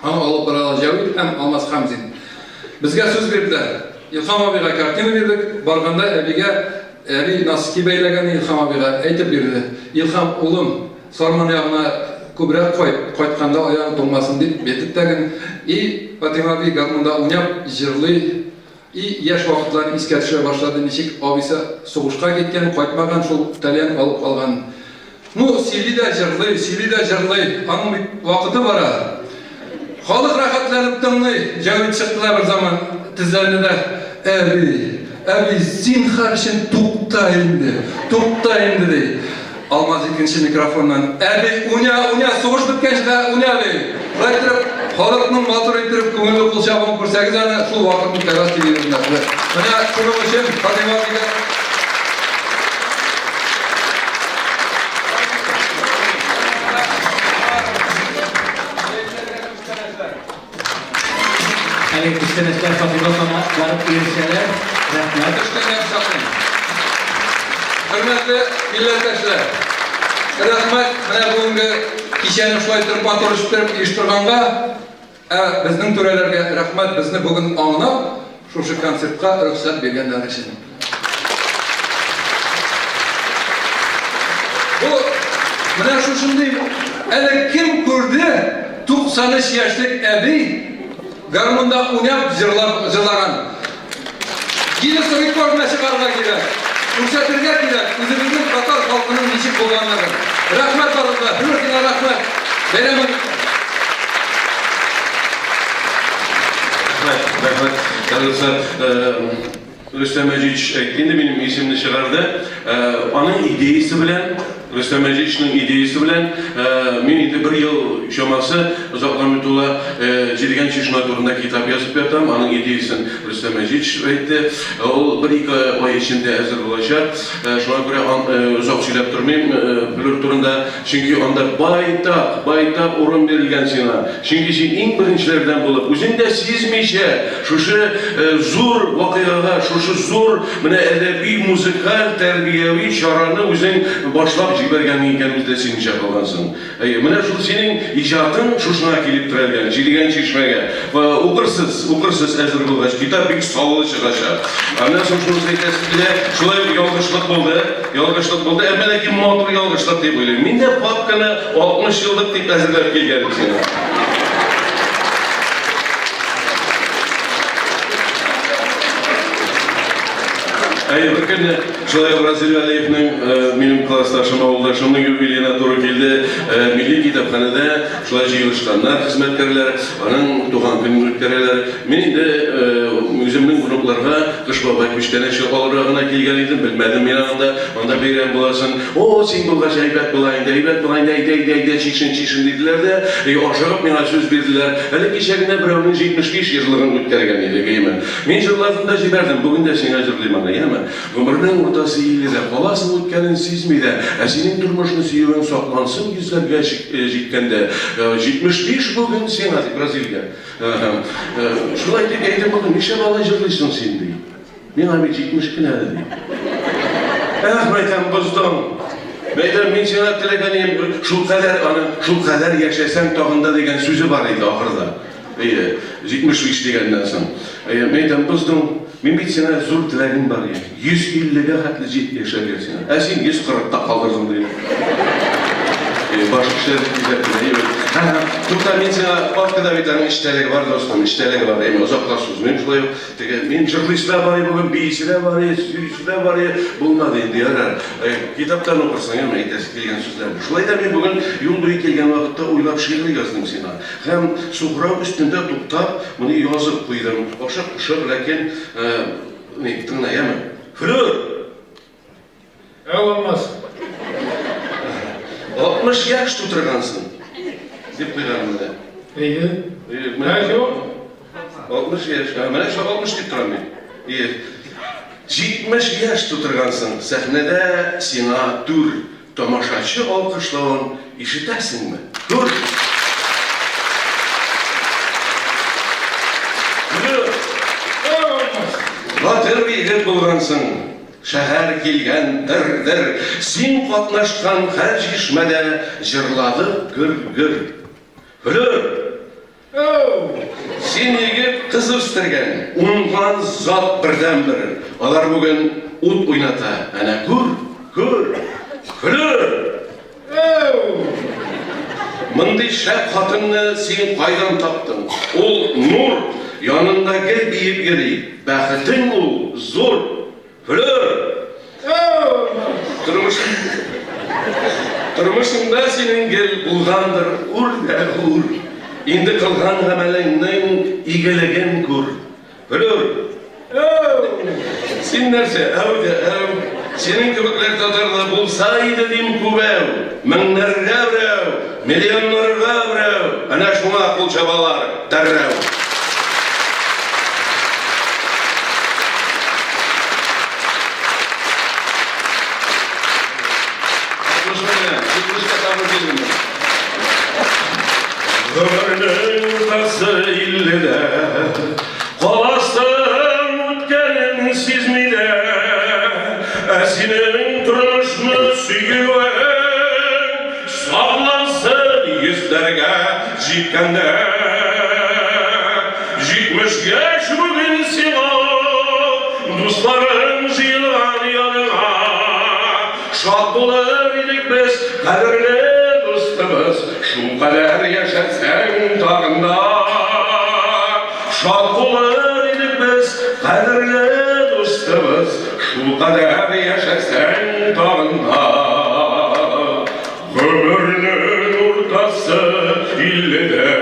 Аны алып баралар Җәвит һәм Алмаз Хәмзин. Безгә сүз бирделәр. Илһам абыйга картина бирдек. Барганда әбигә, әби носки бәйләгән Илһам абыйга әйтеп бирде. Илһам, улым, Сарман ягына күбрәк кайт, кайтканда аягың туңмасын дип бирдек тәген. И Фатыйма әби гармунда уйнап җырлый. И яшь вакытларын искә төшерә башлады, ничек абыйсы сугышка киткән, кайтмаган, шул тальян алып калган. Ну, сөйли дә җырлый, сөйли дә җырлый, аның бит вакыты бара. Халык рәхәтләнеп тыңлый, Җәвит чыкты да берзаман, тезләнде дә, Әби, әби, зинһар өчен тукта инде, тукта инде, ди. Алмаз икенче микрофоннан, Әби, уйна, уйна, сугыш беткәнче дә уйна, ди. Шулай иттереп, халыкның матур иттереп күңелле кул чабуын күрсәгез аны, шул вакыт үткәрәс телевизорда. Менә шуның өчен Фатыйма әбигә Әлеге күчтәнәчләр Фатыйма апага барып ирешәләр. Рәхмәт. Төшкәннән саклыйм. Хөрмәтле милләттәшләр, рәхмәт менә бүгенге кичәне шулай итеп матур иттереп оештырганга, ә безнең түрәләргә рәхмәт безне бүген аңлап, шушы концертка рөхсәт биргәннәре өчен. Бу менә шушындый әле кем күрде 93 яшьлек әби гармунда уйнап җырлап җырлаган. Гиннес рекордына чыгарырга кирәк. Күрсәтергә кирәк үзебезнең татар халкының ничек булганлыгын. Рәхмәт барыгызга, Флүр сиңа рәхмәт. Бәйрәмең Рәхмәт, рәхмәт. Дуслар, Рөстәм Мәҗитович әйтте инде, минем исемне чыгарды. Аның идеясе белән, Рөстәм Мәҗитовичның идеясе белән мин инде бер ел чамасы озакламый тула Җидегән чишмә турында китап язып ятам. Аның идеясен Рөстәм Мәҗитович әйтте. Ул бер-ике ай эчендә әзер булачак. Шуңа күрә озак сөйләп тормыйм Флүр турында. Чөнки анда байтак, байтак урын бирелгән сиңа. Чөнки син иң беренчеләрдән булып, үзең дә сизмичә, шушы зур вакыйгага, шушы зур менә әдәби, музыкаль, тәрбияви чараны үзең башлап җибәргәнең икән, үзе дә сизмичә калгансың. Әйе, менә шул синең иҗатың шушыңа килеп терәлгән, Җидегән чишмәгә. Укырсыз, укырсыз әзер булгач, китап бик саллы чыгачак. Аннан соң шунысын әйтәсе килә, шулай ук ялгышлык булды, ялгышлык булды, әмма ләкин матур ялгышлык дип уйлыйм. Мин дә папканы 60 еллык дип әзерләп килгәнем сиңа. Әйе, бер көнне шулай ук Разил Вәлиевнең, минем классташым, авылдашымның юбилеена туры килде. Милли китапханәдә Шулай җыелышканнар хезмәткәрләр, аның туган көнен үткәрәләр. Мин инде үземнең внукларга Кыш бабай күчтәнәче алырга гына килгән идем, белмәдем мин анда, анда бәйрәм буласын. О, син булгач әйбәт була инде, әйбәт була инде, әйдә, әйдә, әйдә, чишен, чишен, диделәр дә, и ашыгып миңа сүз бирделәр. Әле кичә генә берәүнең 75 еллыгын үткәргән идек, әйеме. Мин җырладым да җибәрдем, бүген дә сиңа җырлыйм аны, яме. Гомернең уртасы илледә, каласың үткәнен сизми дә, ә синең тормышны сөюең саклансын йөзләргә җиткәндә. 75 бүген сиңа, дип Разилгә. Шулай дип әйтеп булды, нишләп алай җырлыйсың син, ди. Миңа бит 70 кенә әле, ди. Эх, мәйтәм, боздың. Мәйтәм, мин сиңа теләгән идем, шулкадәр аны, шулкадәр яшәсәң тагын да дигән сүзе бар иде ахырда. Әйе. 75 дигәннән соң. Әйе, мин әйтәм, боздың. Мин бит сиңа зур теләгем бар иде. 150 гә хәтле җит яшәргә сиңа. Ә син 140 та калдырдың, дим. Баш кешеләр бит диләр, әйе. Һә, тукта, мин сиңа папкада бит аның эчтәлеге бар, дустым, эчтәлеге бар. Әйе, озакка сузмыйм шулай ук. Теге, мин җырлыйсы да бар иде бүген, биисе дә бар иде, сөйлисе дә бар иде. Булмады инде, ярар. Китаптан укырсың, яме, әйтәсе килгән сүзләрне. Шулай да мин бүген юл буе килгән вакытта уйлап шигырь яздым сиңа. Һәм сухрау өстендә туктап, моны язып куйдым. Ашык-пошык, ләкин, ни, тыңла, яме. Флүр! Әү, Алмаз. 60 яшь тутыргансың, дип куйган менә. Әйе. Әйе, менә. 60 яшь. Менә шул 60 дип торам мин. Әйе. 70 яшь тутыргансың, сәхнәдә сиңа түр, Тамашачы алкышлавын ишетәсеңме? Күр! Күр! Батыр егет булгансың, шәһәр килгән дер-дер, син катнашкан һәр чишмәдә җырладык гөр-гөр. Флүр! Син, егет, кыз үстергән, уңган зат бердәнбер. Алар бүген ут уйната. Әнә күр, күр! Флүр! Мондый шәп хатынны син кайдан таптың? Ул, нур, янында гел биеп йөри. Бәхетең ул, зур. Флүр! Тормыш Тормышыңда синең гел булгандыр үр дә үр. Инде кылган гамәлеңнең игелеген күр. Флүр! Син нәрсә, әү дә әү. Синең кебекләр татарда булса иде дим күбәү. Меңнәргә берәү, миллионнарга берәү. Әнә шуңа кул чабалар дәррәү. Гомернең уртасы илледә, Каласың үткәнен сизми дә, Ә синең тормышны сөюең Саклансын йөзләргә җиткәндә. 70 яшь бүген сиңа, Дусларың җыелган яныңа. Шат булыр идек без, кадерле дустыбыз, Шулкадәр яшәсәң тагын да. Шат булыр идек без, кадерле дустыбыз, Шулкадәр яшәсәң тагын да. Гомернең уртасы илледә,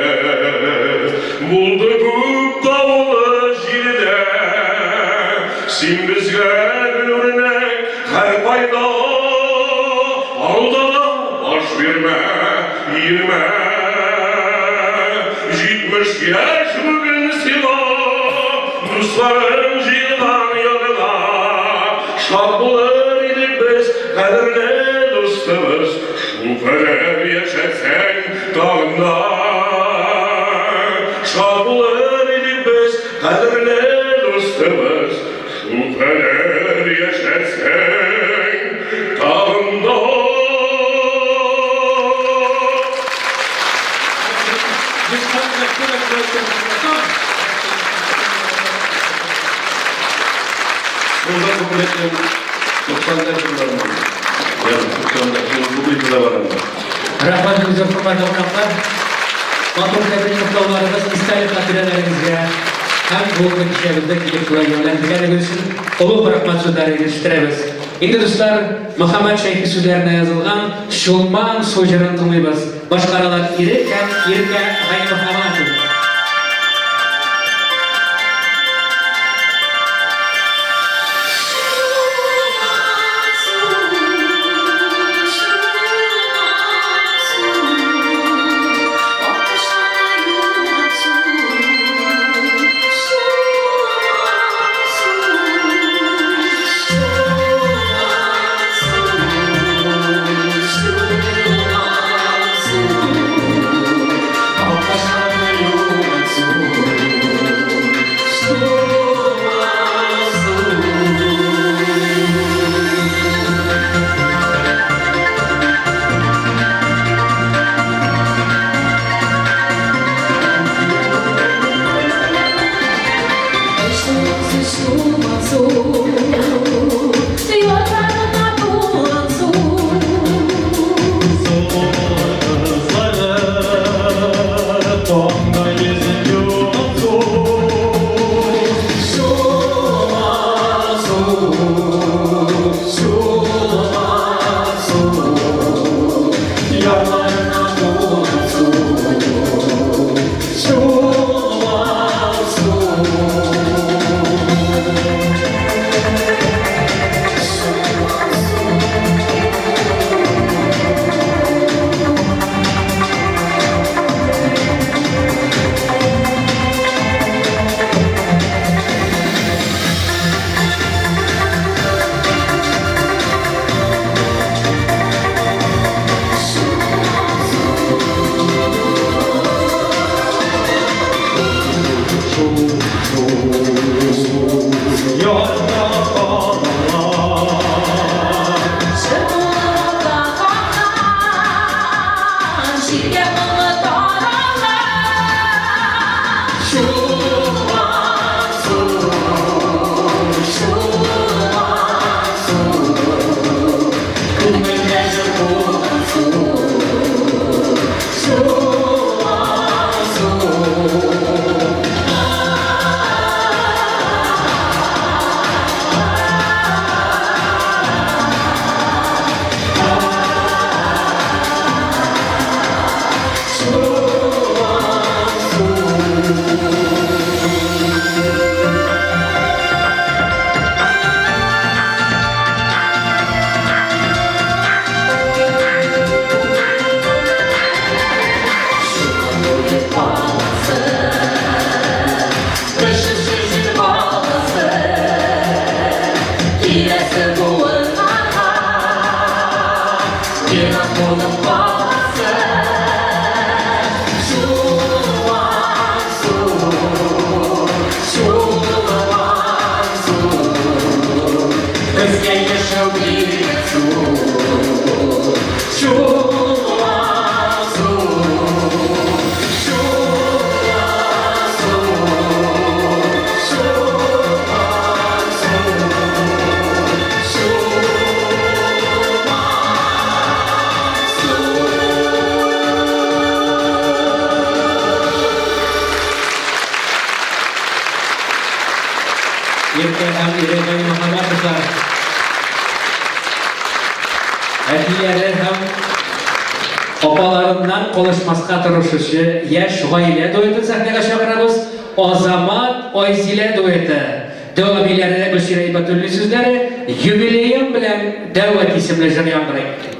Булды күп давылы, җиле дә. Син безгә гел үрнәк һәркайда, Алда да баш бирмә, иелмә. 70 яшь бүген сиңа, Дусларың җыелган яныңа. Шат булыр идек без, кадерле дустыбыз, Шулкадәр яшәсәң тагын да. Шат булыр идек без, кадерле дустыбыз, Шулкадәр яшәсәң тагын да. Шунда күплектең 90 да җырларым бар. Ягъни 90 да шул публика да бар анда. Рәхмәт зур, хөрмәтле кунаклар. Матур тәбрик котлауларыгыз, истәлек хатирәләрегезгә һәм бүгенге кичәбездә килеп шулай ямьләндергәнегез өчен олуг рәхмәт сүзләре ирештерәбез. Инде, дуслар, Мөхәммәт Шәйхи сүзләренә язылган Чулман су җырын тыңлыйбыз. Башкаралар Ирек һәм Иркә Гайнемөхәммәтова. Иркә һәм Ирек Гайнемөхәммәтовлар әтиләре һәм апаларыннан калышмаска тырышучы яшь гаилә дуэтын сәхнәгә чакырабыз. Азамат Айзилә дуэты. Дәү әбиләре Гөлсирә Ибәтуллина сүзләре юбилеем белән дәү әти исемле җыр яңгырый.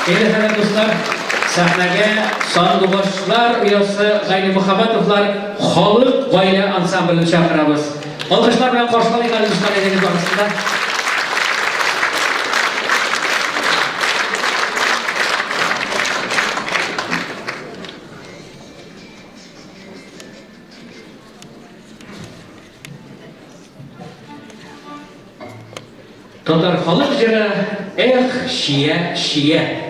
Инде хәзер, дуслар, сәхнәгә Сандугачлар оясы Гайнемөхәммәтовлар халык гаилә ансамблен чакырабыз. Алкышлар белән каршы алыйк әле, дуслар, әйдәгез барысын да. Татар халык җыры Эх, чия, чия.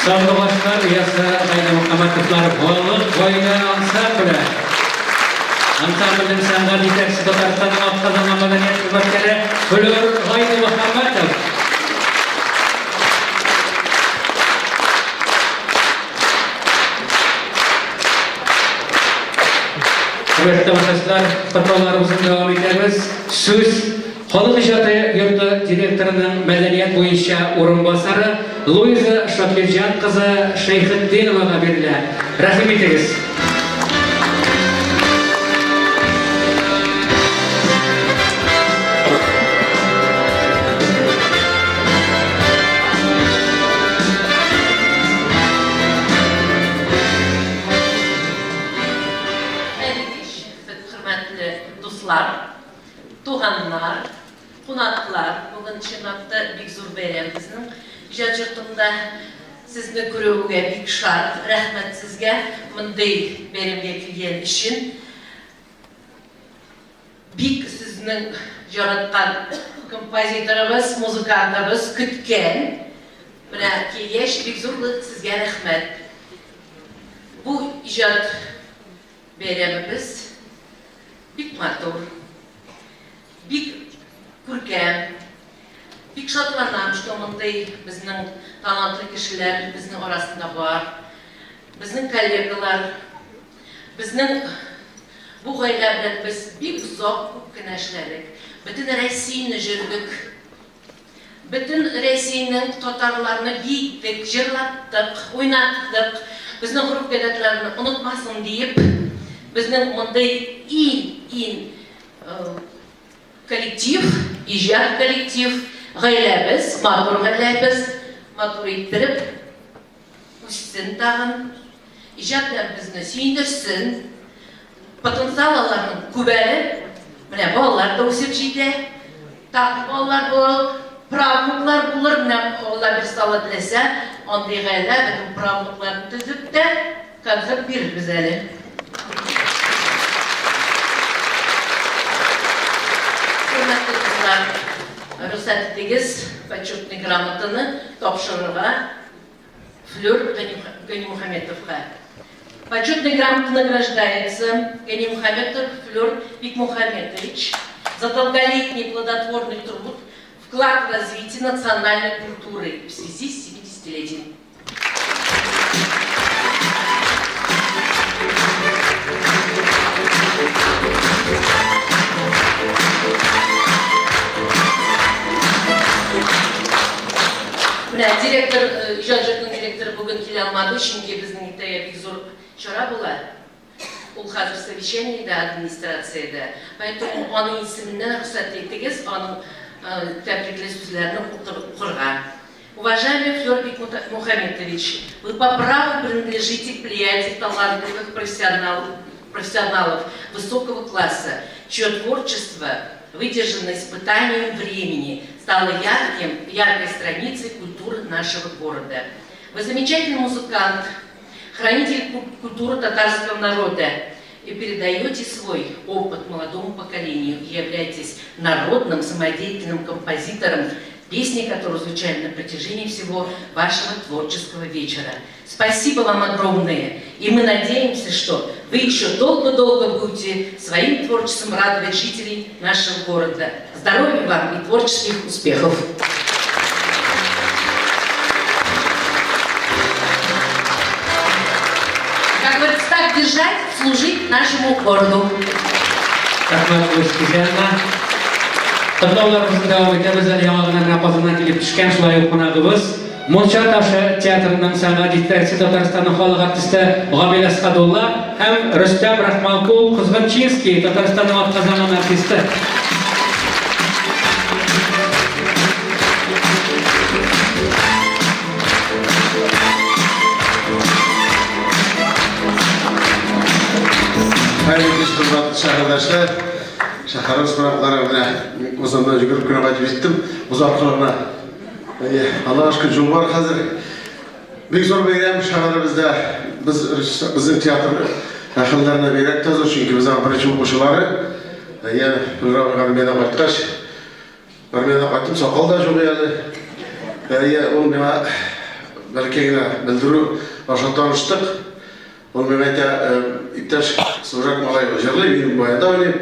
Сандугачлар оясы Гайнемөхәммәтовлар халык гаилә ансамбле. Ансамбльнең сәнгать җитәкчесе Татарстанның атказанган мәдәният хезмәткәре Флүр Гайнемөхәммәтов. Хөрмәтле тамашачылар, котлауларыбызны дәвам итәбез. Сүз Халык иҗаты йорты директорының мәдәният буенча урынбасары Луиза Шакирҗан кызы Шәйхетдиновага бирелә. Рәхим итегез. Дуслар, туганнар, кунаклар, бүген чынлап та бик зур бәйрәм безнең иҗат йортында. Сезне күрүгә бик шат. Рәхмәт сезгә мондый бәйрәмгә килгән өчен. Бик сезнең яраткан композиторыбыз, музыкантыбыз көткән. Менә килгәч, бик зур сезгә рәхмәт. Бу иҗат бәйрәмебез бик матур, бик күркәм. Бик шатланам, что мондый безнең талантлы кешеләр безнең арасында бар. Безнең коллегалар, безнең бу гаилә белән без бик озак күп кенә эшләдек. Бөтен Россияне җөрдек. Бөтен Рәсәйнең татарларны биеттек, җырлаттык, уйнаттык. Безнең гореф-гадәтләрне онытмасын диеп, безнең мондый иң-иң коллектив, иҗат коллектив, гаиләбез, матур гаиләбез, матур иттереп үссен тагын, иҗат белән безне сөендерсен. Потенциал аларның күп әле. Менә балалар да үсеп җитә. Тагын балалар булыр, правнуклар булыр. Менә Алла бирсә, Алла теләсә, андый гаилә бөтен правнукларны төзеп тә концерт бирербез әле. Хөрмәтле дуслар, рөхсәт итегез, почетный грамотаны тапшырырга Флёр Ганимухаметовка. Почетной грамотой награждается Ганимухаметов Флёр Бикмухаметович за долголетний плодотворный труд, вклад в развитие национальной культуры в связи с 70-летием. Менә директор, иҗат йортының директоры бүген килә алмады, чөнки безнең иртәгә бик зур чара була. Ул хәзер совещаниедә, администрациядә. Поэтому аның исеменнән рөхсәт итегез, аның тәбрикле сүзләрен укырга. Уважаемый Флер Бикмухаметович, вы по праву принадлежите к плеяде талантливых профессионалов высокого класса, чье творчество, выдержанное испытанием времени, стало ярким, яркой страницей культуры нашего города. Вы замечательный музыкант, хранитель культуры татарского народа и передаете свой опыт молодому поколению, являетесь народным самодеятельным композитором, песни, которые звучали на протяжении всего вашего творческого вечера. Спасибо вам огромное, и мы надеемся, что вы еще долго-долго будете своим творчеством радовать жителей нашего города. Здоровья вам и творческих успехов! Как говорится, так держать, служить нашему городу. Рәхмәт, Гүзәлна. Котлауларыбызны дәвам итәбез әле яңа гына менә Казаннан килеп төшкән шулай ук кунагыбыз. Мунча ташы театрының сәнгать җитәкчесе Татарстанның халык артисты Гамил Әсхәдулла һәм Рөстәм Рахманкул Козгынчинский, Татарстанның атказанган артисты. Хәерле кич, хөрмәтле шәһәрдәшләр, шәһәребез кунаклары. Менә мин Казаннан йөгереп кенә кайтып җиттем. Боз аркылы гына. Әйе, Аллага шөкер, юл бар хәзер. Бик зур бәйрәм шәһәребездә. Без безнең театр әһелләренә бигрәк тә зур, чөнки без аның беренче укучылары. Әйе, Флюра абый армиядән кайткач, Армиядән кайттым, сакал да юк әле. Әйе, ул миңа бәләкәй генә белдерү аша таныштык. Ул миңа әйтә, иптәш служак малай җырлый, мин баянда уйныйм.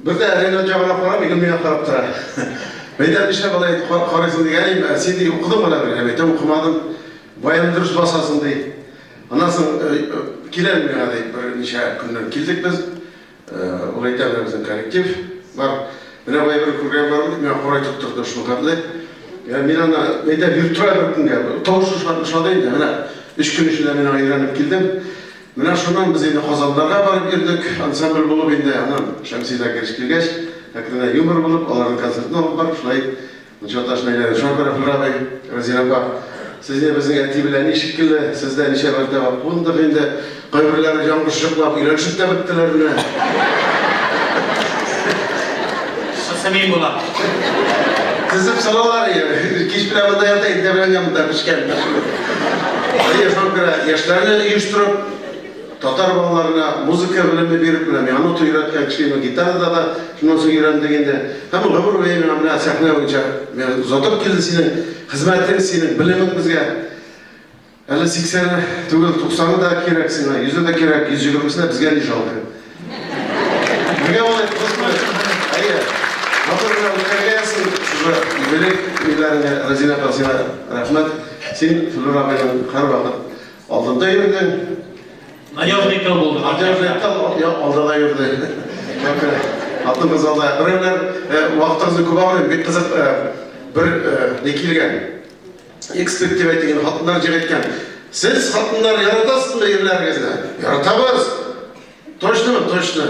Бер дә Ренат ягына карамый, гел миңа карап тора. Мәйдан нишләп алай карыйсың дигән идем, син ди укыдыңмы әллә бер? Әйтәм, укымадым. Баянны дөрес басасың ди. Аннан соң килә миңа ди, берничә көннән килдек без. Ул әйтә, менә безнең коллектив бар. Менә бая бер күргән бар дип, миңа курай тоттырды шул хәтле. Мин аны әйтә, биреп тора бер көнгә. Тавышы шулай ошады инде. Менә өч көн эчендә мин аңа өйрәнеп килдем. Менә шуннан без инде Казаннарга барып йөрдек, ансамбль булып инде. Аннан Шәмси Закирович килгәч, әкренә юмор булып, аларның концертын алып барып, шулай Мунча ташына әйләнде. Шуңа күрә, Флюра абый, Рәзинә апа, сез инде безнең әти белән әни шикелле, сездә ничә мәртәбә кундык инде. Кайберләре җан кошчыклап өйләнешеп тә беттеләр менә. Анысы мин булам. Тезеп салалар, кич белән монда ята, иртә белән монда пешкән. Әйе, шуңа күрә яшьләрне оештырып, татар балаларына музыка белеме биреп, менә миңа нота өйрәткән кеше, мин гитарада да шуннан соң өйрәндек инде. Һәм гомер буе миңа менә сәхнә буенча миңа озатып килде синең хезмәтең, синең белемең безгә. Әле сиксәне түгел, туксаны да кирәк сиңа, йөзе дә кирәк, 120-сенә безгә ни жалко. Бергә булыйк, дус булыйк. Әйе, матур гына үткәргә язсын шушы юбилей ниләреңә, Рәзинә апа, сиңа рәхмәт. Син Флүр абыйның һәрвакыт алдында йөрдең. Надежный тыл булды. Надежный тыл, алда да йөрде. Хатын-кыз алда. Берәүләр, вакытыгызны күп алмыйм, бик кызык бер ни килгән. Эксперт дип әйтик инде, хатыннар җыр әйткән. Сез, хатыннар, яратасызмы ирләрегезне? Яратабыз! Точномы? Точно.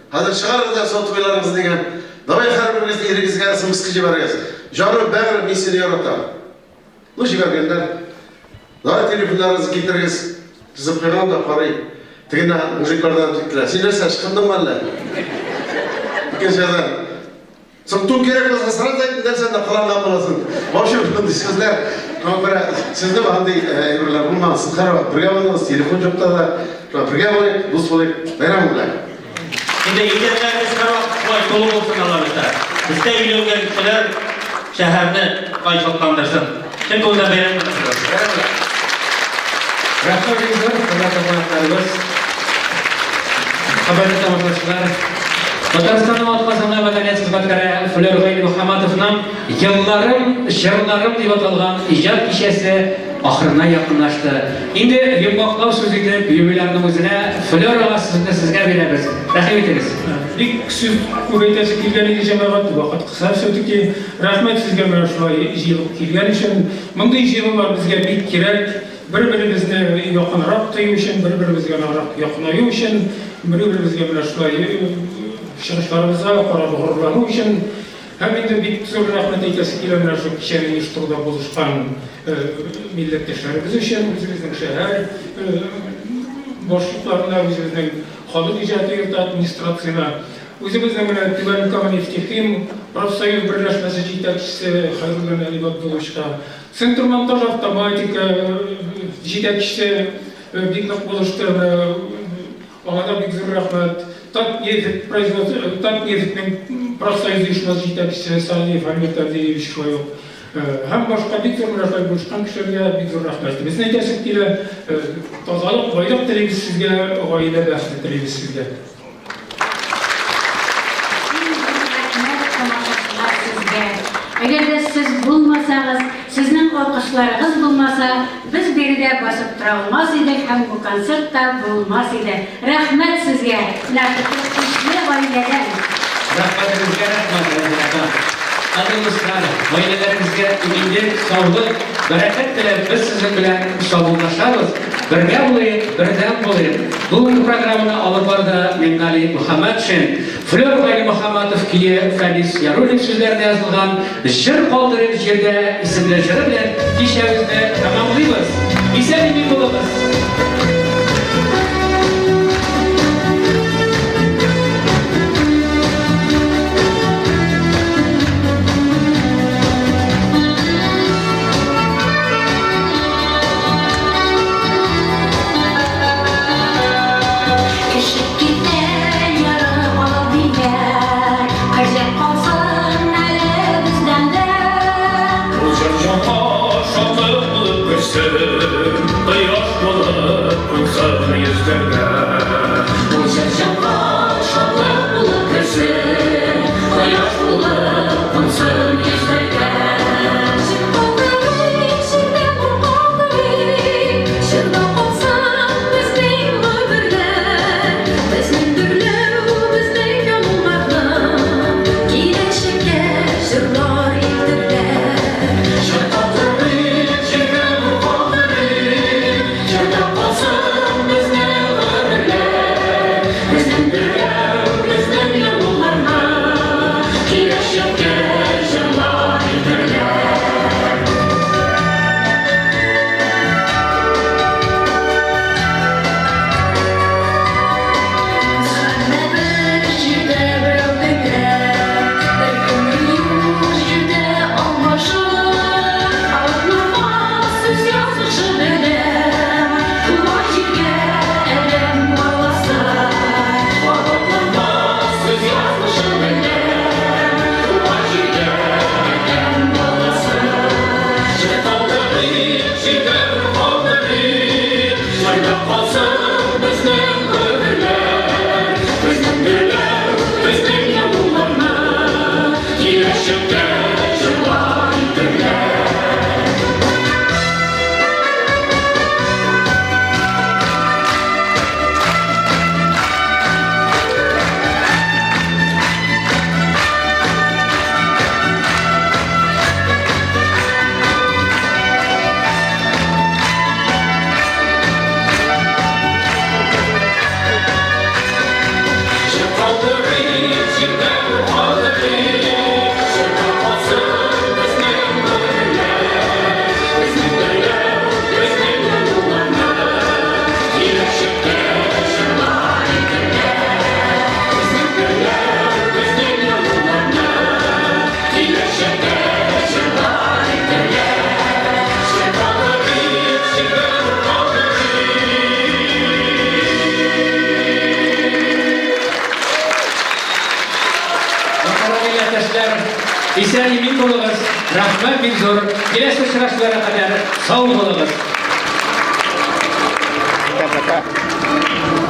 Хәзер чыгарыгыз да сотовыйларыгызны дигән. Давай һәрберегез ирегезгә смс җибәрегез. Җаным, бәгырем, мин сине яратам. Ну, җибәргәннәр. Давай телефоннарыгызны китерегез. Тезеп куйган да карый. Тегенә мужиклардан китерә. Син нәрсә, ычкындыңмы әллә? Икенче ягдан, Соң тун кирәк булса, сразу әйт, нәрсә анда кыланган буласың. В общем, шундый сүзләр. Шуңа күрә сезнең андый әйберләр булмаган. Сез һәрвакыт бергә булдыгыз, телефон юкта да. Шуңа бергә булыйк, дус булыйк. Бәйрәм белән. Инде идәннәрегез һәрвакыт шулай тулы булсын, Алла бирсә. Бездә өйләнгән кешеләр шәһәрне шулай шатландырсын. Чын күңелдән бәйрәм белән котлыйбыз. Бәйрәм белән. Рәхмәт бик зур, хөрмәтле кунакларыбыз, хөрмәтле тамашачылар. Татарстанның атказанган мәдәният хезмәткәре Флер Гайнемөхәммәтовның Елларым, җырларым дип аталган иҗат кичәсе ахырына якынлашты. Инде йомгаклау сүз итеп юбилярның үзенә, Флер ага, сүзне сезгә бирәбез. Рәхим итегез. Бик сүз күп әйтәсе килгән иде, җәмәгать, вакыт кыса все-таки. Рәхмәт сезгә менә шулай җыелып килгән өчен. Мондый җыелулар безгә бик кирәк. Бер-беребезне якынрак тою өчен, бер-беребезгә ныграк якынаю өчен, бер-беребезгә менә шулай чыгышларыбызга карап горурлану өчен. Һәм инде бик зур рәхмәт әйтәсе килә менә шул кичәне оештыруда булышкан милләттәшләребез өчен, үзебезнең шәһәр башлыкларына, үзебезнең халык иҗаты йорты администрацияна. Үзебезнең менә Түбән Кама Нефтехим профсоюз берләшмәсе җитәкчесе Хәйруллин Әдип Абдулловичка, Центрмонтаж автоматика җитәкчесе бик нык булышты, менә аңа да бик зур рәхмәт. Татнефть производство, Татнефтьнең профсоюз оешмасы җитәкчесе Салиев Альберт Авдеевич шулай ук һәм башка бик зур менә шулай булышкан кешеләргә бик зур рәхмәтебезне әйтәсем килә. Тазалык, байлык телибез сезгә, гаилә бәхете телибез сезгә. Иң зур рәхмәт, тамашачылар, сезгә! Әгәр дә сез булмасагыз, сезнең алкышларыгыз булмаса, без биредә басып тора алмас идек һәм бу концерт та булмас иде. Рәхмәт сезгә, менә шушы көчле гаиләдән! Рәхмәтегезгә рәхмәт, Рәзилә апа. Кадерле дуслар, гаиләләрегезгә иминлек, саулык, бәрәкәт теләп, без сезнең белән саубуллашабыз. Бергә булыйк, бердәм булыйк! Бүгенге программаны алып барды Мингали Мөхәммәтшин. Флер Гайнемөхәммәтов көе Фәнис Яруллин сүзләренә язылган Җыр калдырыйк җирдә исемле җыры белән кичәбезне тәмамлыйбыз. Исән-имин булыгыз! Кеше китә ярып алып диләр, Кәҗә калсын әле бездән дә. Ул җыр җанга шатлык булып керсен, Кояш булып. Исән-имин булыгыз. Рәхмәт бик зур. Киләсе очрашуларга кадәр сау булыгыз. Пока-пока.